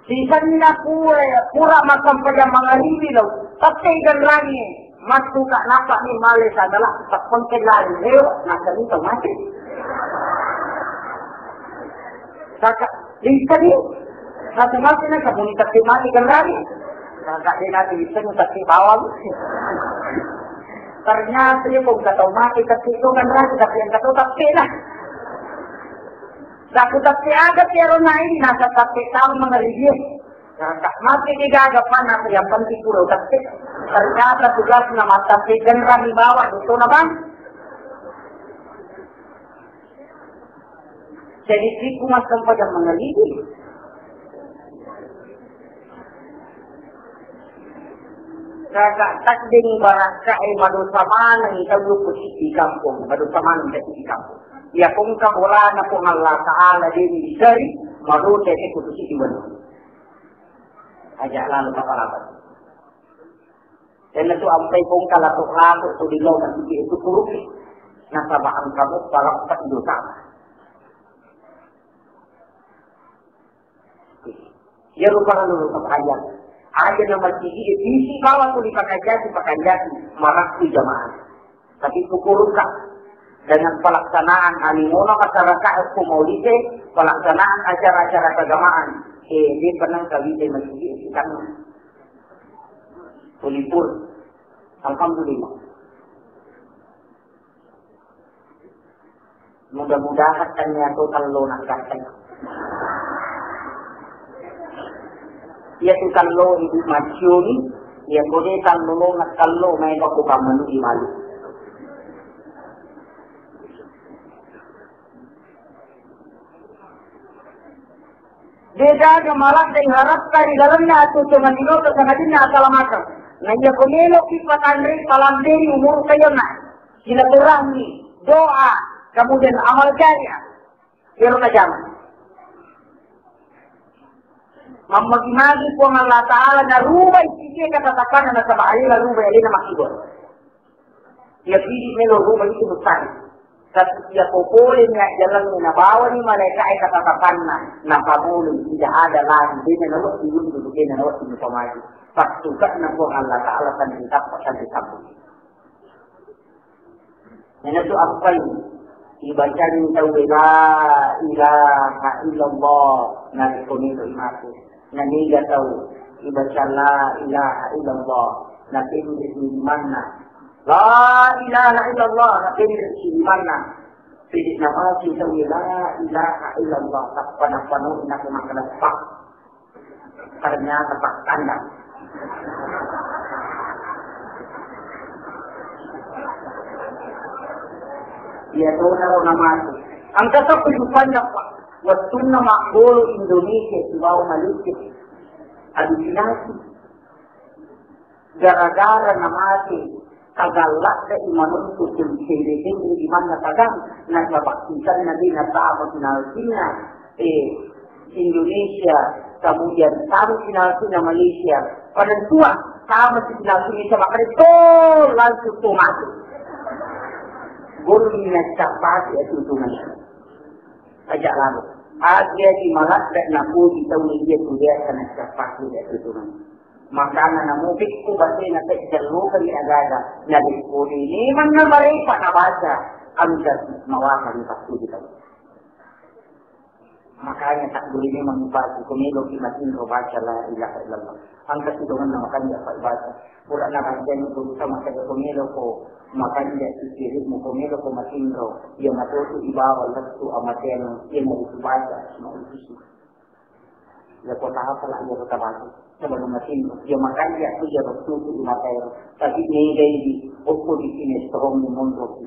Sisenna pura, pura massempajang mangaribi lo, tette ganrangi, mattuka nappa ni male sadala, tappengke lari leo, nakkani tau mate. Saka, lintani, satu mate na, kamu ni tette mate ganrangi. Saka, dia nanti lintani tette bawang. Ternyata, ya, kok nggak tau mate, tette itu ganrangi, tapi yang nggak tau tette lah. Saku tapi aga tiaro naini nasa tapi tahu mengeridia. Nah, tak mati di gaga panas yang penting pulau tapi ternyata tugasnya mata si general di bawah itu nama. Jadi siku mas tempat yang mengeridia. Kaka taddeng barakkae madosa maneng tau ko siddi kampong, madosa maneng tau siddi kampong. Iya kongka bolana Puang Allah Ta'ala deni diseri, madosa e ko siddi wanu. Aja lalu kapalapa. Tenna tu ampai kongka lato-lato tu di lo masigi itu kurupi. Nasaba engka mo palappa dosa. Iya rupa anu rupa pakanja. Aja na masigi, isi bawa tu dipakanja, dipakanja, marakku jamaah. Tapi syukurka dengan pelaksanaan alimono masyarakat hukum maulide, pelaksanaan acara-acara keagamaan. Eh, dia pernah kawite masigi, kita tulipur. Alhamdulillah. Mudah-mudahan tania to tallo naggattai. Iya tu tallo ibu macioni, iya kode tallo lo na tallo mai bako kamanu di malu. Degaga maladde harapkan di dalamnya atau cuma di kota sangadinna asalamateng. Na iya ko meloki patanre palamberi umur kayona. Silaturahmi, doa, kemudian amal jariah. Iyaro najama. Mammagi-magi Puang Allah Ta'ala narubai sisi kata-katana nasaba alena rubai alena makkibur. Iya pidi melo rubai itu mustahil. Tapi iya popole ni ajjalanna nabawani malaika'e kata-katanna napamolei tidak ada lagi dena nawedding mundur dena nawedding mupamaju. Pattuka'na Puang Allah Ta'ala tanding tappa tanding tabbung. Iyanatu appai ibacani tauwe la ilaha illallah narekko melo imate. Naniga tau ibaca la ilaha illallah napenre limanna. La ilaha illallah napenre limanna. Pede namati tauwe la ilaha illallah tappa napanoi nako makkeda pak. Ternyata pakkanda. Iya tona ro namati. Engka to kehidupanna, Pak. Wettunna maggolo Indonesia sibawa Malaysia. Halusinasi. Gara-gara namate, tagalladde'i manuttu tuli tenre-tenre di manna tagang, nasaba isanna de natama sinalsinna, eh, Indonesia, kemudian tama sinalsinna Malaysia, pada tua, tama sinalsinna sama kali, to, langsung to mati. Gol minna capati itu tunai. Aja lalu. Aja di maladde napuji tau dia tu dia kana capati itu tunai. Makana namupikku batena tejjallukengngi agaga, narekko de memang namarepa nabaca, engka mawakani pattuju tau. Makanya tak boleh memang mupatu, ko meloki matinro baca la ilaha illallah. Engka sitongenna makanja apa baca. Pura nabacani guru sama saja ko meloko makanja sikirimu, ko meloko matinro. Iya matotu ibawa lettu amateanu, iya mau baca, mau isi. Iya kota apa lah, iya kota batu. Sebelum mesin, iya makanja, iya betul tu mata. Tapi ni dai di, okko di sini strong di mondok.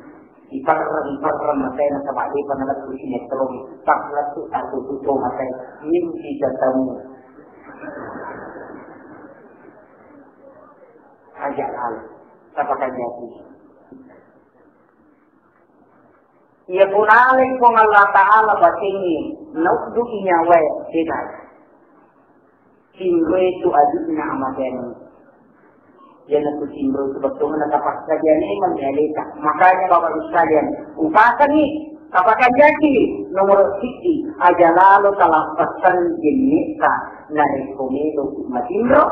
Iparra, iparra mata na sama dia pernah tu sini strong. Pas lettu aku tutup mata. Mimpi ketemu. Aja lalu. Apa kan jadi? Iya punalai Puang Allah Ta'ala batengngi, nauddu'i nyawae, de'na. Tinroe tu aju'na amateangnge. Iyanatu tinro tu bettuanna tapakkajani memang aleta. Makanya Bapak Ibu sekalian, upasangi, tapakanjaki nomor siji, aja lalo talappassangi jenne'ta narekko meloki matinro,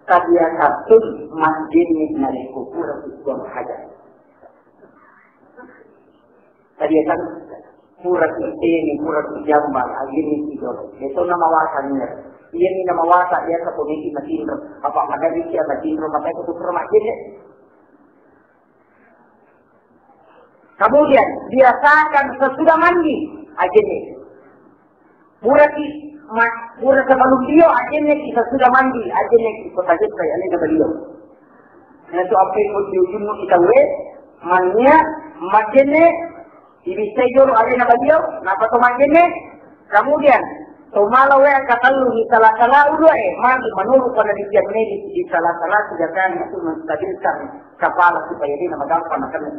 tabiasattun majjenne narekko pura tujuang hajat. Tadi kan pura tu teni, pura tu jambang, ajini tidur. Itu nama wasa nih. Iya ni nama wasa dia ke komisi matinro. Apa ada di dia matinro, maka itu pura majjenne. Kemudian biasakan sesudah mandi, ajenne. Puraki ma-, pura sebelum dia ajenne ki sesudah mandi, ajenne ki kota jetta ya, alena beliau. Nah, itu apa yang mau diujung kita we, mania, majenne, ibisai jolo alena beliau, napa to majenne? Kemudian, to mala we katellu di salah-salah udah, eh, mandi menurut penelitian medis di salah-salah tiga kali itu menstabilkan kepala supaya dia nama gampang makan.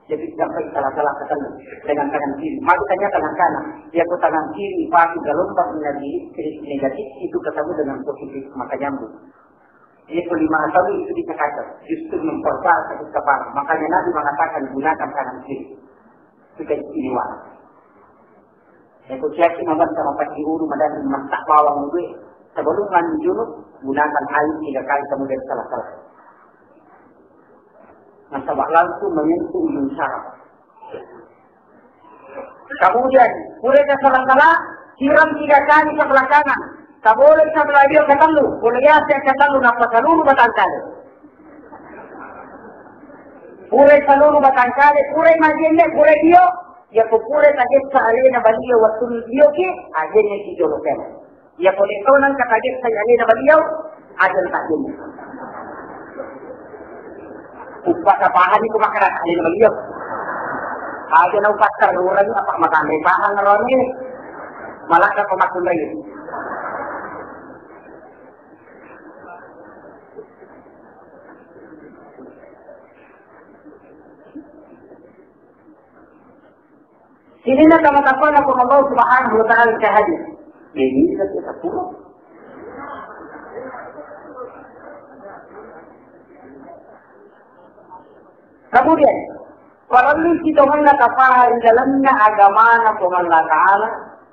Jadi sampai salah-salah ketemu dengan tangan kiri. Maka tanya tangan kanan. Ya, ku tangan kiri pasti gelombang negatif itu ketemu dengan positif, maka nyambung. Jadi kelima kali itu bisa kacau, justru memperparah sakit kepala. Makanya Nabi mengatakan gunakan tangan kiri. Sudah istimewa. Eko siaki mabanta mapacci ulu madani matta bawang ulu e. Sebelum mandi junub, gunakan air tiga kali kemudian salah-salah. Nasaba langsung menyentuh ujung syaraf. Kemudian, pura salah-salah, siram tiga kali sebelah kanan. Tak boleh sebelah dia ketellu. Boleh ya saya ketellu napa seluruh batang kali. Pura seluruh batang kali, pura majenne, pura dio. Iyako pura tagessa alena baliau wettunna lioki, ajenne sijolo kena. Iyako de' to nengka tagessa alena baliau, ajenne tajenne. Uppa tapahani ko makkeda alena baliau. Aja na upatterrurangi apa matanre pahang roni. Malakka ko makkunrai. Sininna tama-tamana Puang Allah Subhanahu wa Ta'ala cahaya. Ini kita pulang. Kemudian, parellu sitongenna tapaha ri lalenna agamana Puang Allah Ta'ala,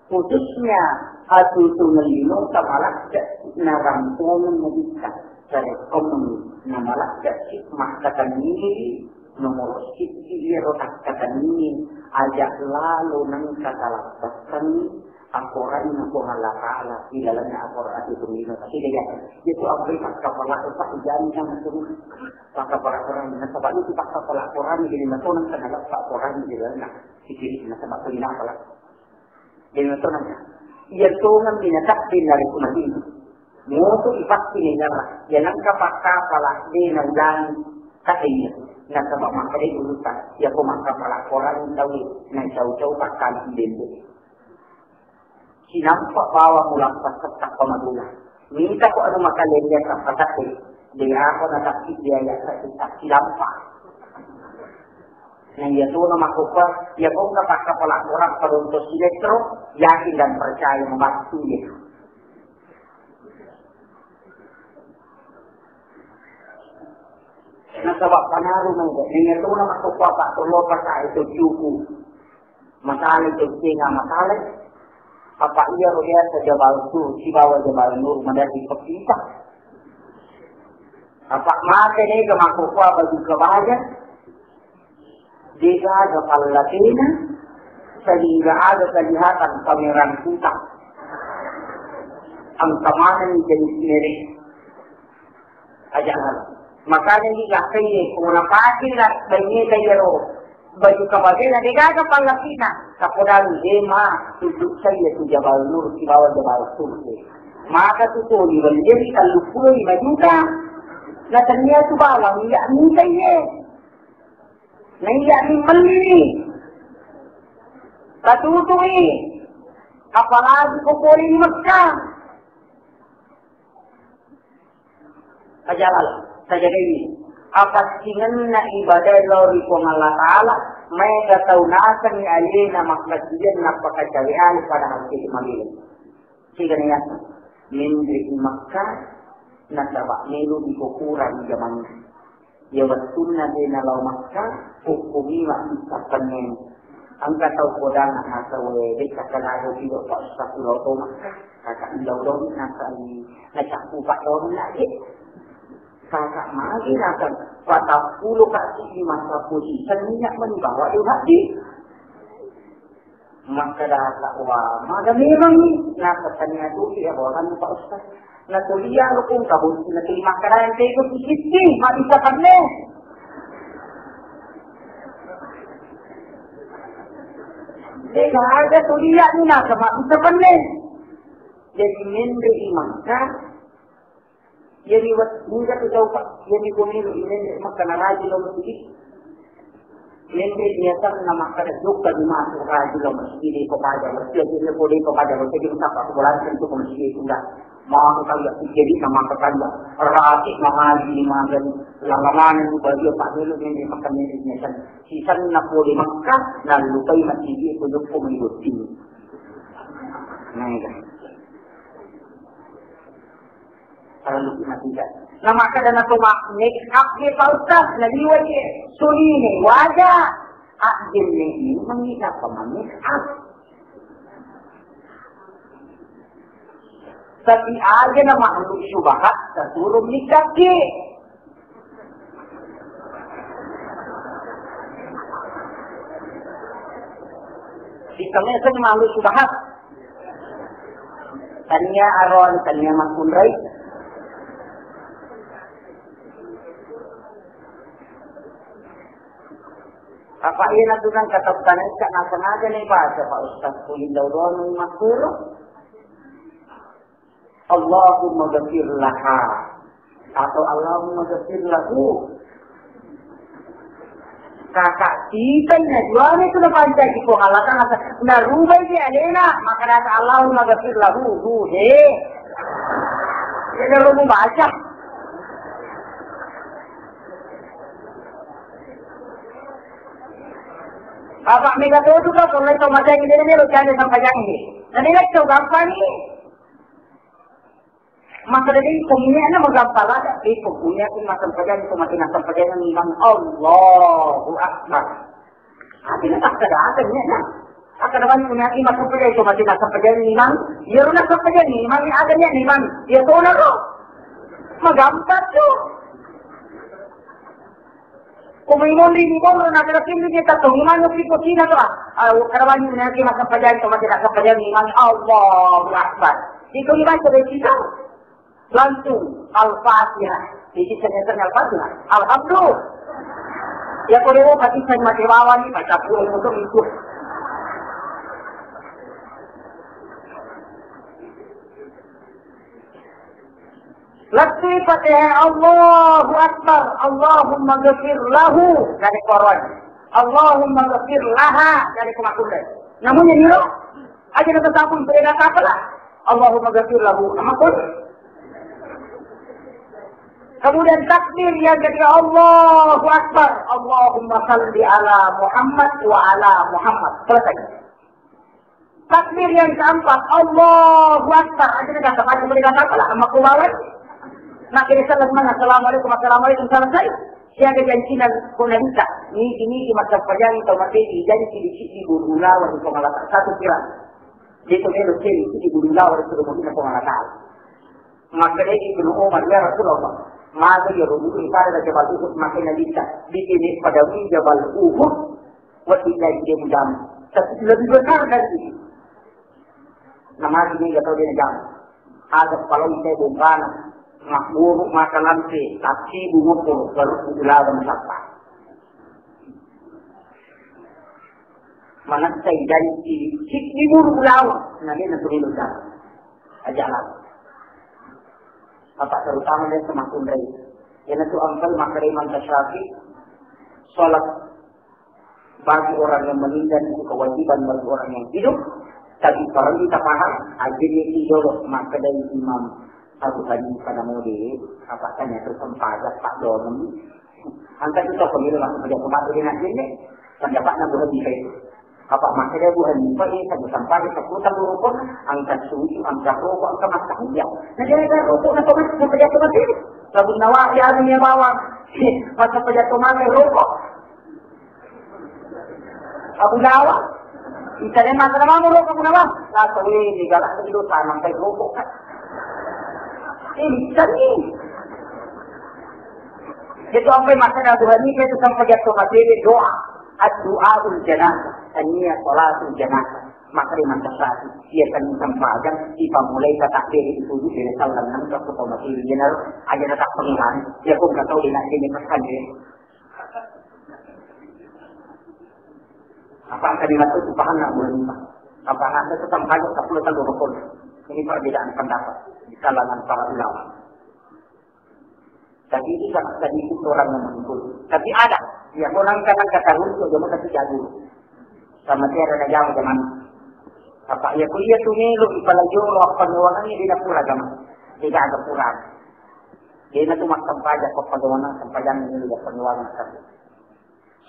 khususnya atutu lino tamalakka na rampongan nabitta, sarekkomeng namalakka si makkatenni nomoro siddi iyaro takkatenni, aja lalo nengka talappessanni akoranna Puang Allah Ta'ala ri lalenna akorang atutu lino. Tapi de' gaga. Itu ampe pakkapala, Pak, jani sama terus. Pakkapala Quran, nasaba itu pakkapala Quran, jadi natonang kana lappa Quran di dalamna. Sikiri, nasaba tu inapala. Jadi natonang. Iya tonang binatang dari kumatin. Moto ipakki negara. Ya nangka pakkapala de' na ulang kata iya. Nasaba makkeda urusan. Ya ko makkapala Quran tahu. Na cau-cau pakkali dende. Sinampa bawang ulappa settappa maduna. Mita ko anu makalende sappa tappe. De' ako na tappi biaya satu tappi lampa. Na iya tona makkokkoe, iya ko engka pakkapala Quran padonto sinetro, yakin dan percaya membantu dia. Nasaba panaru mega, nengka tona makkokkoe apa tollo pakai to cuku. Masala itu singa masala. Apa iya ro biasa Jabal Sur, sibawa Jabal Nur, madadi pepita. Apa mate nega makkokkoe baju kebaja, de' gaga pallatena, sehingga ada kelihatan pameran kutang. Engka maneng jadi merek. Aja. Makanya ni lakkai, ko napake la banye ta iyaro baju kabajana de' gaga pallapina. Tapodang de' ma, tutu saya tu Jabal Nur, sibawa Jabal Sur. Maka tu toli baliari telluppulo lima juta. Na tania tu bawang iya minta iye. Na iya ni melli. Tatutui. Apalagi ko pole di Mekah. Ajalal, tajagai. Apassingenna ibadah lao ri Puang Allah Ta'ala, maega tau nasengngi alena makkasiwiang nappa kacawe ale padahal tede mabela. Sigana yaseng, menre i Makkah, nasaba melo iko kurang jamanna. Iya wettunna de' nalao Makkah, hukkumiwa issappengnge. Engka tau kodang nasaba we, de' kakkanago tiga Pak Ustaz lao to Makkah, kaka ilau dong nasai, nacakku Pak dong nake. Kaka magi nasang, patappulo kaki di masa posisi minyak meni bawa deh hati. Makkedaka, "Wa, maga memang ni?" Nakatanya tu, "Iya, bosan Pak Ustaz." Natulia rukun kabut, natuli makkeda yang tega sisiti, mabisa penne. Tega aja tulia ni, naka mabisa penne. Jadi menre i Makkah, jadi wet-, mingga tu jauh, Pak. Jadi pemilu ini Makkah naraji lo masjid. Menre biasanna makkeda jokka di masuk rajin lo masjid ko pada, masjid ko pada, masjid ko sapa ko bolan itu ko masjid ko dah. Mau kali ya jadi sama kali ya. Rati mahal di mana, lama mana di baju Pak dulu menre makan menre biasan. Sisanna pole Makkah, nallupai masjid ko jokko mengikuti. Nah, ya. Parellu matiga. Na makkeda na to ma-, make up de Pak Ustaz, na liwa je. Suline waja. Ajenne ini mengi apa make up. Tapi aja na makhluk syubhat, tersuruh nikah ke. Sistemnya sering malu subahat. Tania aron, tania makunrai. Pak, iya natunang kata tanaika nasengaja nih baca, Pak Ustaz, kuliah doang makkuro. Allahumma ghafir laha atau Allahumma ghafir lahu. Kakak kita najuane itu napancaji Puang Allah Ta'ala. Narubai di alena, maka kata Allahumma ghafir lahu, hu, he. Jadi lu baca. Apa mega tuh tuh kalau itu macam ini nih lo cari sampai yang ini. Tadi lihat tuh gampang nih. Maka dari komuniknya mau gampang lah, tapi komuniknya itu macam kerja itu macam macam kerja yang memang Allahu Akbar. Artinya tak ada apa nih, nah. Akan apa nih punya iman sampai itu macam macam kerja yang memang, ya lu nak kerja nih, memang ada nih, memang ya tuh lo. Magampang tuh. Ko mai monri ni monro na kada tinri ni tato, imang no piko Cina to, ah. Ah, kada banyak ni, nanti makan pajang to, mati makan pajang ni, imang, Allahu Akbar. Iko ni baca dari kita. Langsung Al-Fatihah. Jadi ternyata Al-Fatihah. Alhamdulillah. Ya, ko dewa pasti saya mati bawah ni, baca pun untuk itu. Lettu Fatihah, Allahu Akbar, Allahumma ghafir lahu, dari koron. Allahumma ghafir laha, dari kumakunde. Namun yang niro, aja nonton sabun, beda apa lah. Allahumma ghafir lahu, amakun. Kemudian takbir yang ketiga, Allahu Akbar, Allahumma salli ala Muhammad wa ala Muhammad. Selesai. Takbir yang keempat, Allahu Akbar. Aja nih kata baca boleh kata apa lah, sama ku bawai. Nah, kira salam mana? Assalamualaikum, assalamualaikum, selesai. Siaga janjinya kau nanti tak? Niki, niki, macam pajang, tau mati, janji di sini, di bulu lawan, di pengalatan. Satu kira. Dia tu melo ciri, di bulu lawan, di rumah, di pengalatan. Makkedai Ibnu Umar, "Ya Rasulullah, magi iyaro buku pada Jabal Uhud makkeda Nabitta, bikin pada Jabal Uhud, wedding jaji dia mujama. Tapi lebih besar dari ini." Namagi ni gak tahu dia jam. Ada kalau saya bukan, makburu mata lampe, tapi bungo pun, baru ilawan sapa. Manessai janci, siddi bulu bulawa, na de natuli lusa. Aja lah. Apa terutama dia semakin rai. Yana tu angkal maka Imam Syafi'i, salat bagi orang yang meninggal itu kewajiban bagi orang yang hidup, tapi perlu kita paham, aja ni dulu maka dari Imam Abu Hanifah namu di apa tanya tu sempajak tak doang. Angka tu tau pemilu masuk kerja kematu di nak ini, pendapat Abu Hanifah itu. Apa maksudnya Abu Hanifah ini satu sampai sepuluh tahun rokok, angka susu, angka rokok, angka makan dia. Nah, dia ada rokok, nak kau masuk kerja kematu ini. Sabun nawa, ya, dunia bawang. Masuk kerja kematu rokok. Abu Nawa, ita de mata nama lo kamu nama? Lah, tahu ini galak lagi dosa, sampai rokok kan. Ini tadi. Itu sampai masa Abu Hanifah itu sampai jatuh mati doa. Ad-du'aul janazah, tania salatul janazah. Maka di mantas satu, ia kan sempajang, ipamulai kata diri itu di diri saudara nang ke kota mati di jenar, aja tetap pengiran, ya kok nggak tahu dia nak ini pesan dia. Apa tadi waktu itu paham nggak boleh lupa? Apa ada tetap aja tak perlu tahu betul. Ini perbedaan pendapat di kalangan para ulama. Tapi ini sangat sedikit orang yang mengikuti. Tapi ada. Ya, orang kadang kata runtuh, dia mau kasih jago. Sama tiada ada jauh zaman. Apa ya kuliah tuh melo di pala jolo apa nuangannya di dapur agama. Tidak ada kurang. Dia itu makan pajak apa nuangan, pajak ini di dapur nuangan.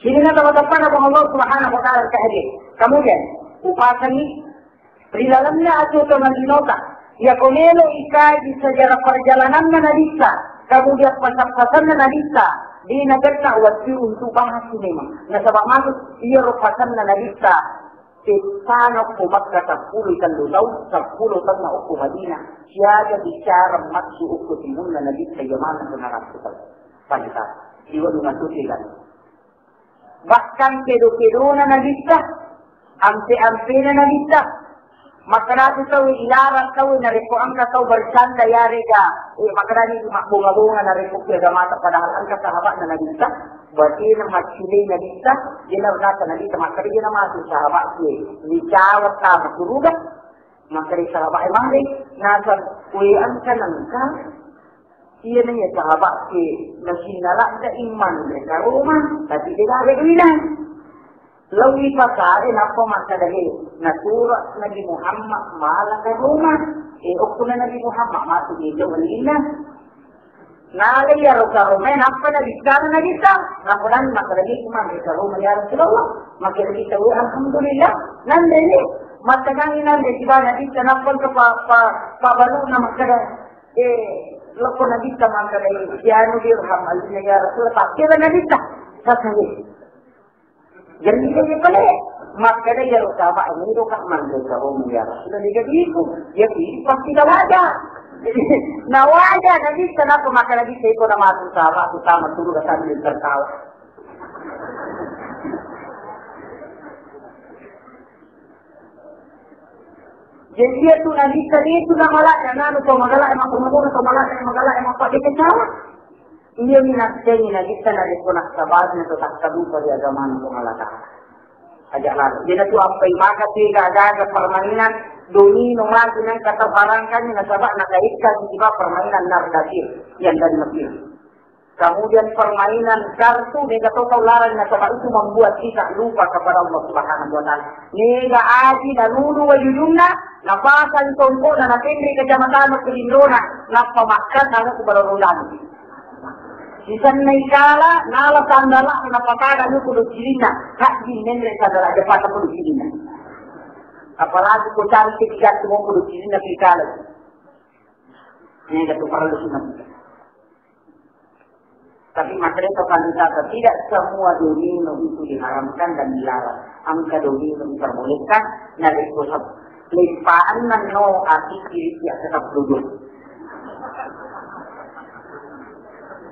Sini na tama-tama na Allah Subhanahu wa Ta'ala ka hadir. Kemudian, upasangi ri lalenna atuo tona linota. Iyako melo ikaji sejarah perjalananna Nabitta, kemudian pasang-pasanna Nabitta, de nagenna wettu untuk bahas memang. Nasaba masuk iyaro pasanna Nabitta, settana okko Makkah seppulo tellu taung, seppulo taunna okko Madinah. Siaga bicara massu okko timunna Nabitta iya maneng ko narappu tau. Panita. Iwa dunga susi kan. Bahkan kedo-kedona Nabitta, ampe-ampena Nabitta, Makkedatu tau ilarang tau narekko engka tau bercanda yarega, eh, makkedani mabbonga-bonga narekko ke agamata, padahal engka sahabatna Nabitta, batena maccilei Nabitta, jena rasa Nabitta makkeda jena matu sahabat ke, dicawat tama suruga, makkeda sahabat e mare, nasang kue engka nengka, Iyana iya sahabat ke nasinna ladda imman ri karoma, tapi de gaga duina. Lawi pasare nappa makkeda he, nasura Nabi Muhammad mala karoma. E, okkona Nabi Muhammad matu mega walinna. Nala iyaro karoma nappa nabikkana Nabitta. Nappa nani makkeda he imman ri karoma ya Rasulullah. Makkeda kita, "Alhamdulillah." Nanre ni, mattekangi nanre siba Nabitta nappa ke pa, pa, pa baluna makkeda. Eh, lokko Nabitta makkeda, "Sianu dirham alina ya Rasul, pakkeda Nabitta." Sasale. Jadi, jadi pale. Makkeda ya Rasul, "Apa ini kok manre kamu ya Rasul?" Jadi, jadi itu. Ya, itu pasti nawaja. Nawaja Nabitta, kenapa makkeda Nabitta itu nama tu sama, tu sama suruh datang di tertawa. Jadi iya tu Nabitta itu na malakna, nanu to magalak, maka mabuna to malakna, magalak, maka pakai kecewa. Iya minassengi Nabitta narekko nasabari na to takkadupa di agama na to malakna. Aja lalu. Jadi tu apa maka tiga gaga permainan domino maju nang kata barangkali nasabak nakaikkan tiba permainan Nardatir yang dari Mesir. Kemudian permainan kartu, mega to tau larang nasaba itu membuat kita lupa kepada Allah Subhanahu wa Ta'ala. Mega aji nanudu wajujunna, napasang tongkona, napenre kacamata no ke lindona, nappa makkang anu ku barorondang. Sisenna ikala, nala sandala, napatada no ku docilinna, hajji menre sandala, aja pata ku docilinna. Apalagi ku cantik jatuh mo ku docilinna ikala. Mega tu perlu sunat. Tapi makanya kata, tidak semua domino itu diharamkan dan dilarang. Engka domino diperbolehkan, narekko sab-, leppaan no ati kiri tiap tetap duduk.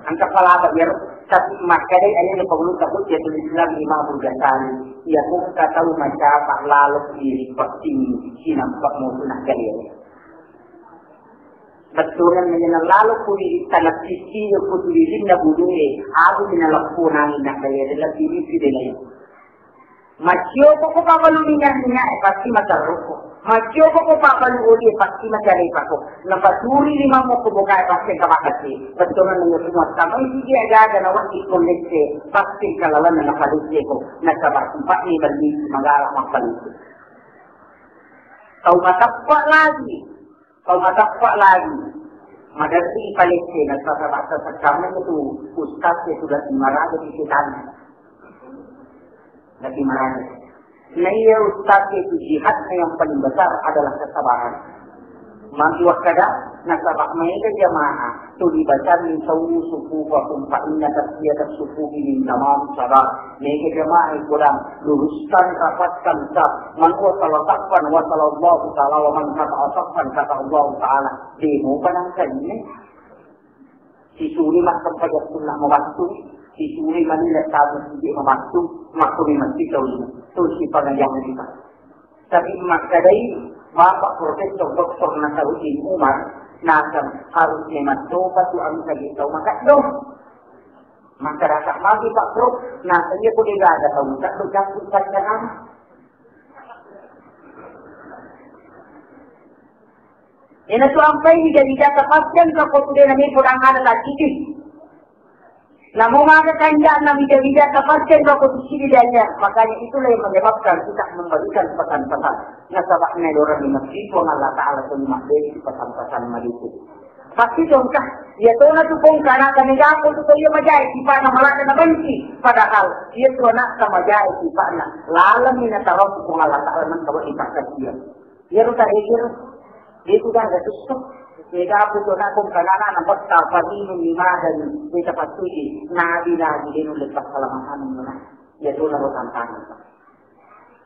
Engka pala apa biar, tapi makanya ini perlu takut ya tulis Islam Imam Ghazali. Ya kok kata macam lalok diri pasti sinampak mau sunah kalian. Bettuanna menyenang lalo kuri tanah sisi kutu lilinna budue, aku menalakku nangin nak kaya dalam diri si denai. Macio koko pabalu minyak-minyak, eh, pasti macarruko. Macio koko pabalu oli, eh, pasti macarepa ko. Napaturi lima mo ko boka, eh, pasti kamakasi. Bettuanna menyenang semua. Tamai sigi aga-aga na wati kondese, pasti kalalana napalese ko. Nasaba sifat ni bali magala mapalese. Tau matappa lagi. Kau matappa lagi, maderri palette, nasaba sekarang itu ustaz itu lagi maraja di setan. Lagi maraja. Nah, iya ustaz itu jihadnya yang paling besar adalah kesabaran. Maki wakkada, nasaba maega jamaah, tuli bacanni sawu sufufakum fa inna taswiyatas sufufi min tamam salat. Mega jamaah ikutang, luruskan, rapatkan saf. Man wasala saffan, wasala Allahu Ta'ala, wa man qata'a saffan, qata'a Allahu Ta'ala. Demo panangkanne. Sisuri massempajang sunna mabattu, sisuri manila tamu sidi mabattu, makkumi matti tau. Terus si pangajang kita. Tapi makkadai Bapak Profesor Doktor Nasaruddin Umar, nasang harus memattopa tu anu kaji tau makaddo. Masyarakat magi Pak Prof, nasang iya kode gada tau makaddo jangkut pacaran. Ina tu ampai wija-wija tapaskan ka ko tu dena me podang ada lagi. Namo maga kanja'na wija-wija tapasken loko tu sidi daya. Makanya itulah yang menyebabkan kita memberikan pesan-pesan. Nasaba' naelorang di masjid, Puang Allah Ta'ala tu mabberi pesan-pesan maliku. Pasti tongka, iya tona tu pong kana kami gapo tu ko iya majai sipana malaka na benci. Padahal iya tu anak sama jai sipana. Lalang mina tawa Puang Allah Ta'ala nang tawa ipakasian. Iyaro tareger, de' tu gaga tusso. Mega aku to nakong kanana na petta parinung ni magani, de' tapattuji, nabi-nabi de' nulle passalamahanna. Iya tu naro tantangan.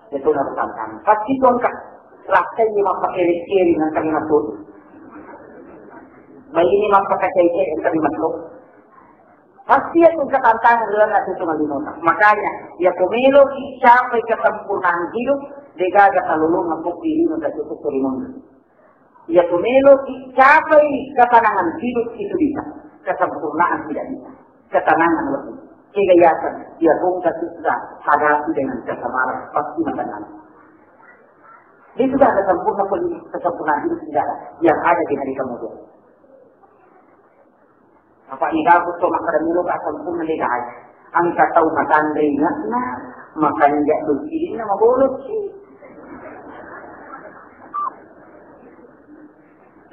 Iya tu naro tantangan. Pasti tongka, lakkai ni mappakere-kere nang kami masuk. Bayi ni mappakacai-cai nang kami masuk. Pasti iya tu tantangan ri lalenna tu tongka. Makanya, Iya ko meloki capai kesempurnaan hidup, degaga talolongeng ko ri lino, tacukup ri monro. Iya ko meloki capai ketenangan hidup, itu bisa. Kesempurnaan tidak bisa. Ketenangan lebih. Kega yaseng, iya ko engka susah, hadapi dengan kesabaran, pasti menang. Itu sudah ada sempurna, kesempurnaan hidup tidak ada. Yang ada di hari kemudian. Apa niga aku to makkeda melo ka sempurna, degaga. Engka tau matanre inge'na, makanja dokirinna, mabolokki.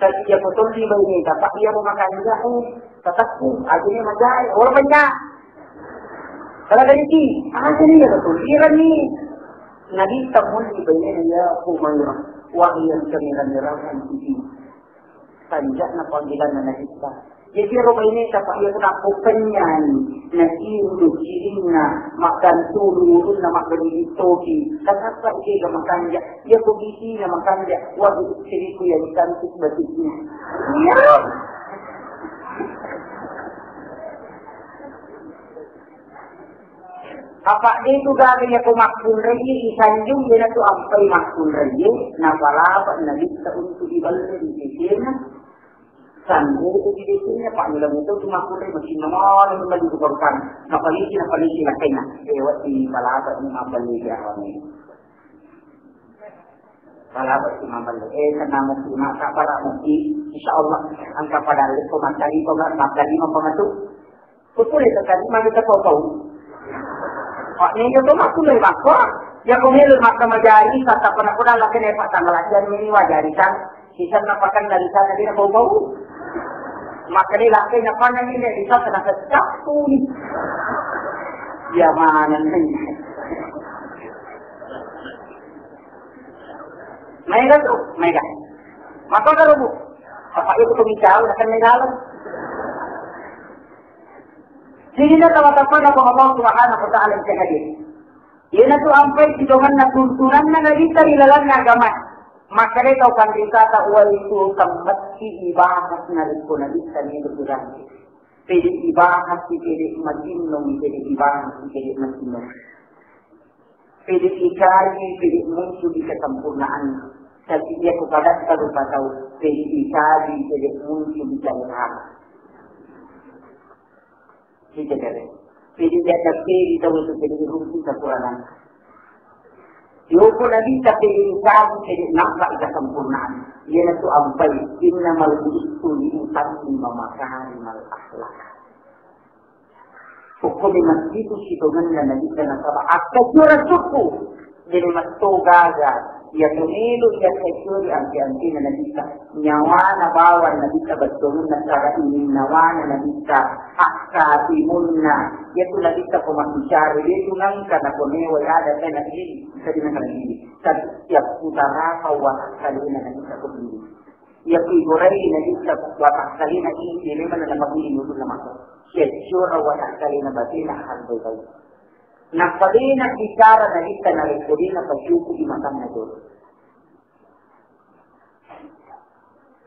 Tapi iya ko tolli baineta, Pak, iyaro makanja, eh, tatakku, ajane majae, wala panja. Kala gariki, ajane iya tolliranni. Nabitta mulli bainena, iya Humairah, wahai yang kami ramirahkan sisi. Panja'na panggilanna Nabitta. Jadi ero baineta, Pak, iya ko nakko kenyani, naciru dokirinna, makkantulu ulunna, mabbali topi. Tatappa kega makanja, iya ko bisina makanja, waduh, istriku yang cantik batiknya. Iya. Apa de tu gaga iya ko makkunrai isanjung, iyanatu ampai makkunrai, napalapa Nabitta untuk iballe di sesena. Sanre tu di desanya, Pak, mula muto tu makkunrai, masinna mala memang di bukan. Napalisi, napalisi, lakkainna. Eh, wati palapa ni maballe jawane. Palapa si maballe. Eh, tenang, mesti nak sabar, mesti. Insya Allah, engka pada lekko matali, kau nggak matali, mau pengatu. Kupule tetani magi tepau-pau. Pak, ni joto makkunrai makko. Ya, ko melo makka majari, tata pernah pernah lagi nih, Pak, tanggal aja ini wajari kan. Sisa napakan dari sana dia pau-pau. Makanya laki napa nanya ini, bisa kena kecap pun. Ya, mana nih? Mega tu, mega. Maka kalau bu, apa itu pembicara akan mega lah. Sininna tama-tamana ko Allah Subhanahu wa Ta'ala engka hadir. Iyanatu ampai sitongenna tuntunanna Nabitta ri lalenna agama. Makkedai tau panritata, uwaitu temmetti ibahas narekko Nabitta melo ri lante. Pede ibahas, pede matinnong, pede ibahas, pede matinnong. Pede ikaji, pede muncul di kesempurnaan. Tapi iya ko padatta rupa tau, pede ikaji, pede muncul di kesempurnaan. Kita kare. Pede jaga pede tau itu pede rumpu kekurangan. Yoko Nabitta pede ikaji, pede nampak kesempurnaan. Iyanatu ampai, innamal bu'itsu li utammima makarimal akhlak. Pokokna masitu sitongenna Nabitta nasaba akkajuara sukku. Jadi matto gaga iya to melo iya kacori ampe-ampena Nabitta. Nyawana bawang Nabitta bettongenna, cara ininnawana Nabitta, akkatimunna. Iya tu Nabitta ko mabbicara, iya tu nangka nakonewa ada tena ini, tadi nangka ini. Setiap putaraka watakkalena Nabitta ko ini. Iya ku igorai Nabitta watakkalena ini, memang nama budi nurut nama. Siaccora watakkalena batena hal baik-baik. Nappa dena bicara Nabitta narekko dena pacuku di makanna jolo.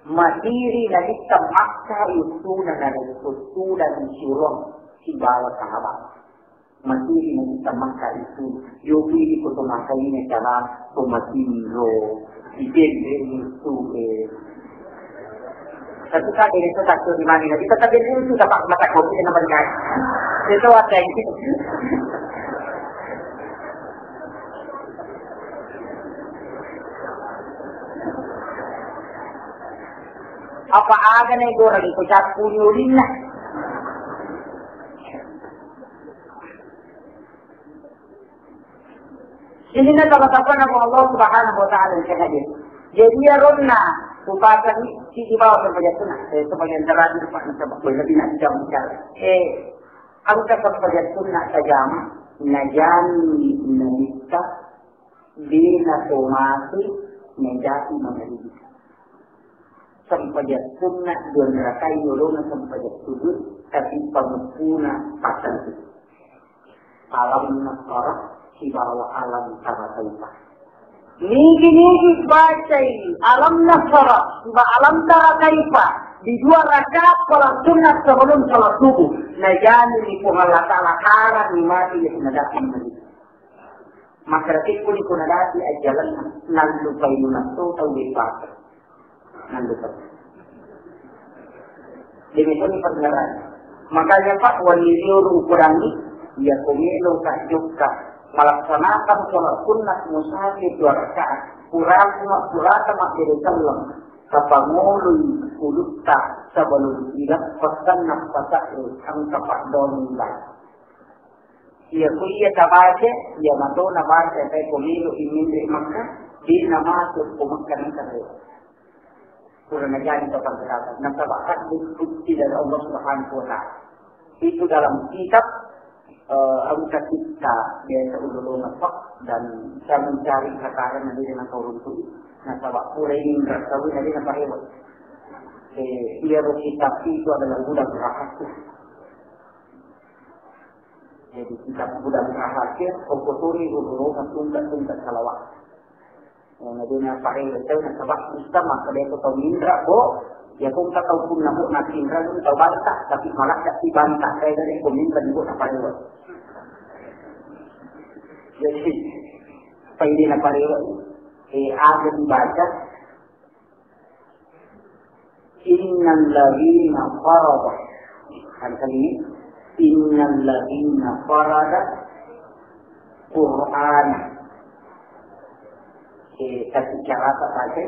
Matiri Nabitta Makka uttuna narekko tudang surong sibawa sahabat. Matiri Nabitta Makka itu, yopi di kota Makka ini cara pematinro, dipende itu, eh. Tapi kan ini tuh satu di mana, kita tapi itu sudah pak mata kopi yang apa kan? Itu ada yang apa aga nih goreng itu cappu ulinna. Sininna tama-tamana ko Allah Subhanahu wa Ta'ala engka hadir. Jadi iyaronna upasani si ibawa sempajang sunnah, eh, sempajang terakhir, Pak, coba boleh lebih nak jam bicara. Eh, engka sempajang sunnah tajama, najani Nabitta, dena tomasi, najai mangaji. Sempajang sunnah dua rakaat yolona sempajang subuh, tapi pamukkuna pasang. Alam Nasrah sibawa Alam Tara Kaifa. Nigi-nigi bacai Alam Nasrah sibawa Alam Tara Kaifa di dua rakaat salat sunnah sebelum salat subuh, najani ni Puang Allah Ta'ala harang ni mati ya sinadakkan Nabi. Makkeda tekkoni ko nadati ajjalenna, nallupai munassu tau dipake. Nallupai. Demikian pendengaran. Makanya, Pak, wali riolo ukurangi, ya, ko melo ka jokka melaksanakan sholat sunnah musafir dua rakaat. Purata ma-, purata mabbere selleng, tapangoloi ulutta sebelum ilappasanna pata'e, engka paddomi ibadah. Iya, ku iya tabaca, iya mato nabaca, tapi pemilu iminri Makkah, di namatuk ku Makkah nengka rewa. Kurang ajar itu pangkatatan. Nasaba hadis kutsi dari Allah Subhanahu wa Ta'ala. Itu dalam kitab, eh, Abu Katika, biasa ululungan, Pak, dan saya mencari kata yang ada dengan turun tu. Nasaba kurang rasawi dari napa rewa. Eh, iya, kitab itu adalah gudang rahasia. Jadi, kitab gudang rahasia, okko toni ulurungan tungka-tungka salawat. Eh, na dena parello tau nasaba kita maka dia tau minra, bo, ya, kung tau punna, bo, na tinra, kung tau banta, tapi malah tak dibanta, kayak dari ko minra, bo, na parello. Jadi, paide na parello, eh, ada dibaca, Innalladzina farada. Kan kali ini, innalladzina farada Qur'ana. Eh, tapi cara apa saja?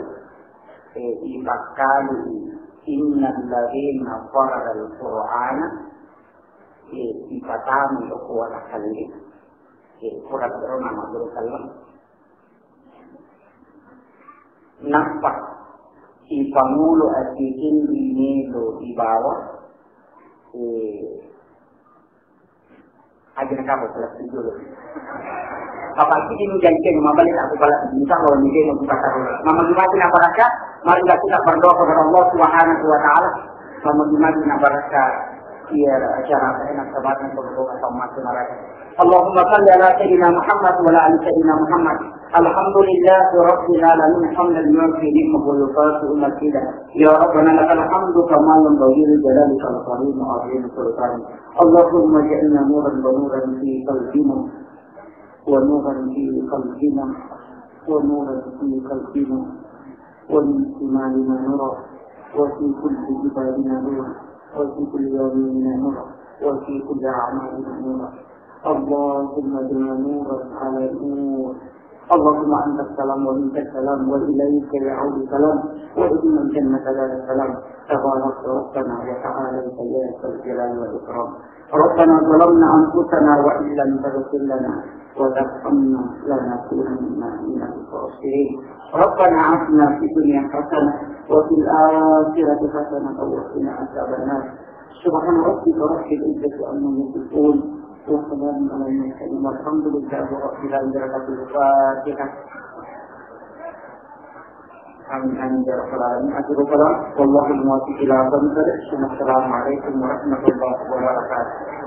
Eh, ipakkali innalladzina faradal Qur'ana. Eh, ipatami okko watakkale. Eh, kurang terus nama guru kalian. Nappa ipangolo ati kindi melo ibawa, eh, aja nakapa kelas tujuh lo. Bapak ini janjian mabalik aku balas, insya Allah ini dia yang buka taruh. Mama gimana nak baraka? Mari kita berdoa kepada Allah Subhanahu wa Ta'ala. Mama gimana nak baraka? Iya, acara apa enak sahabat yang berdoa sama neraka. اللهم صل على سيدنا محمد وعلى آل سيدنا محمد. الحمد لله رب العالمين، حمدا يوافي نعمه ويكافئ مزيده. يا ربنا لك الحمد كما ينبغي لجلالك الكريم وعظيم سلطانك. اللهم اجعلنا نورا ونورا في قلبنا، ونورا في قلبنا، ونورا في قلبنا، ومن شمالنا نورا، وفي كل جبالنا نورا، وفي كل يميننا نورا، وفي كل أعمالنا نورا. اللهم زدنا نورا على نور. اللهم أنت السلام ومنك السلام وإليك يعود السلام وإن الجنة دار السلام. تبارك ربنا وتعالى يا ذا الجلال والإكرام. ربنا ظلمنا أنفسنا وإن لم تغفر لنا وترحمنا لنكونن من الخاسرين. ربنا آتنا في الدنيا حسنة وفي الآخرة حسنة وقنا عذاب النار. سبحان ربك رب العزة عما يصفون وسلام على المرسلين والحمد لله رب العالمين. الفاتحة. Amin, amin, ya rabbal alamin. Akhirul kalam. Wallahul muwaffiq ila aqwamit thariq. Assalamualaikum warahmatullahi wabarakatuh.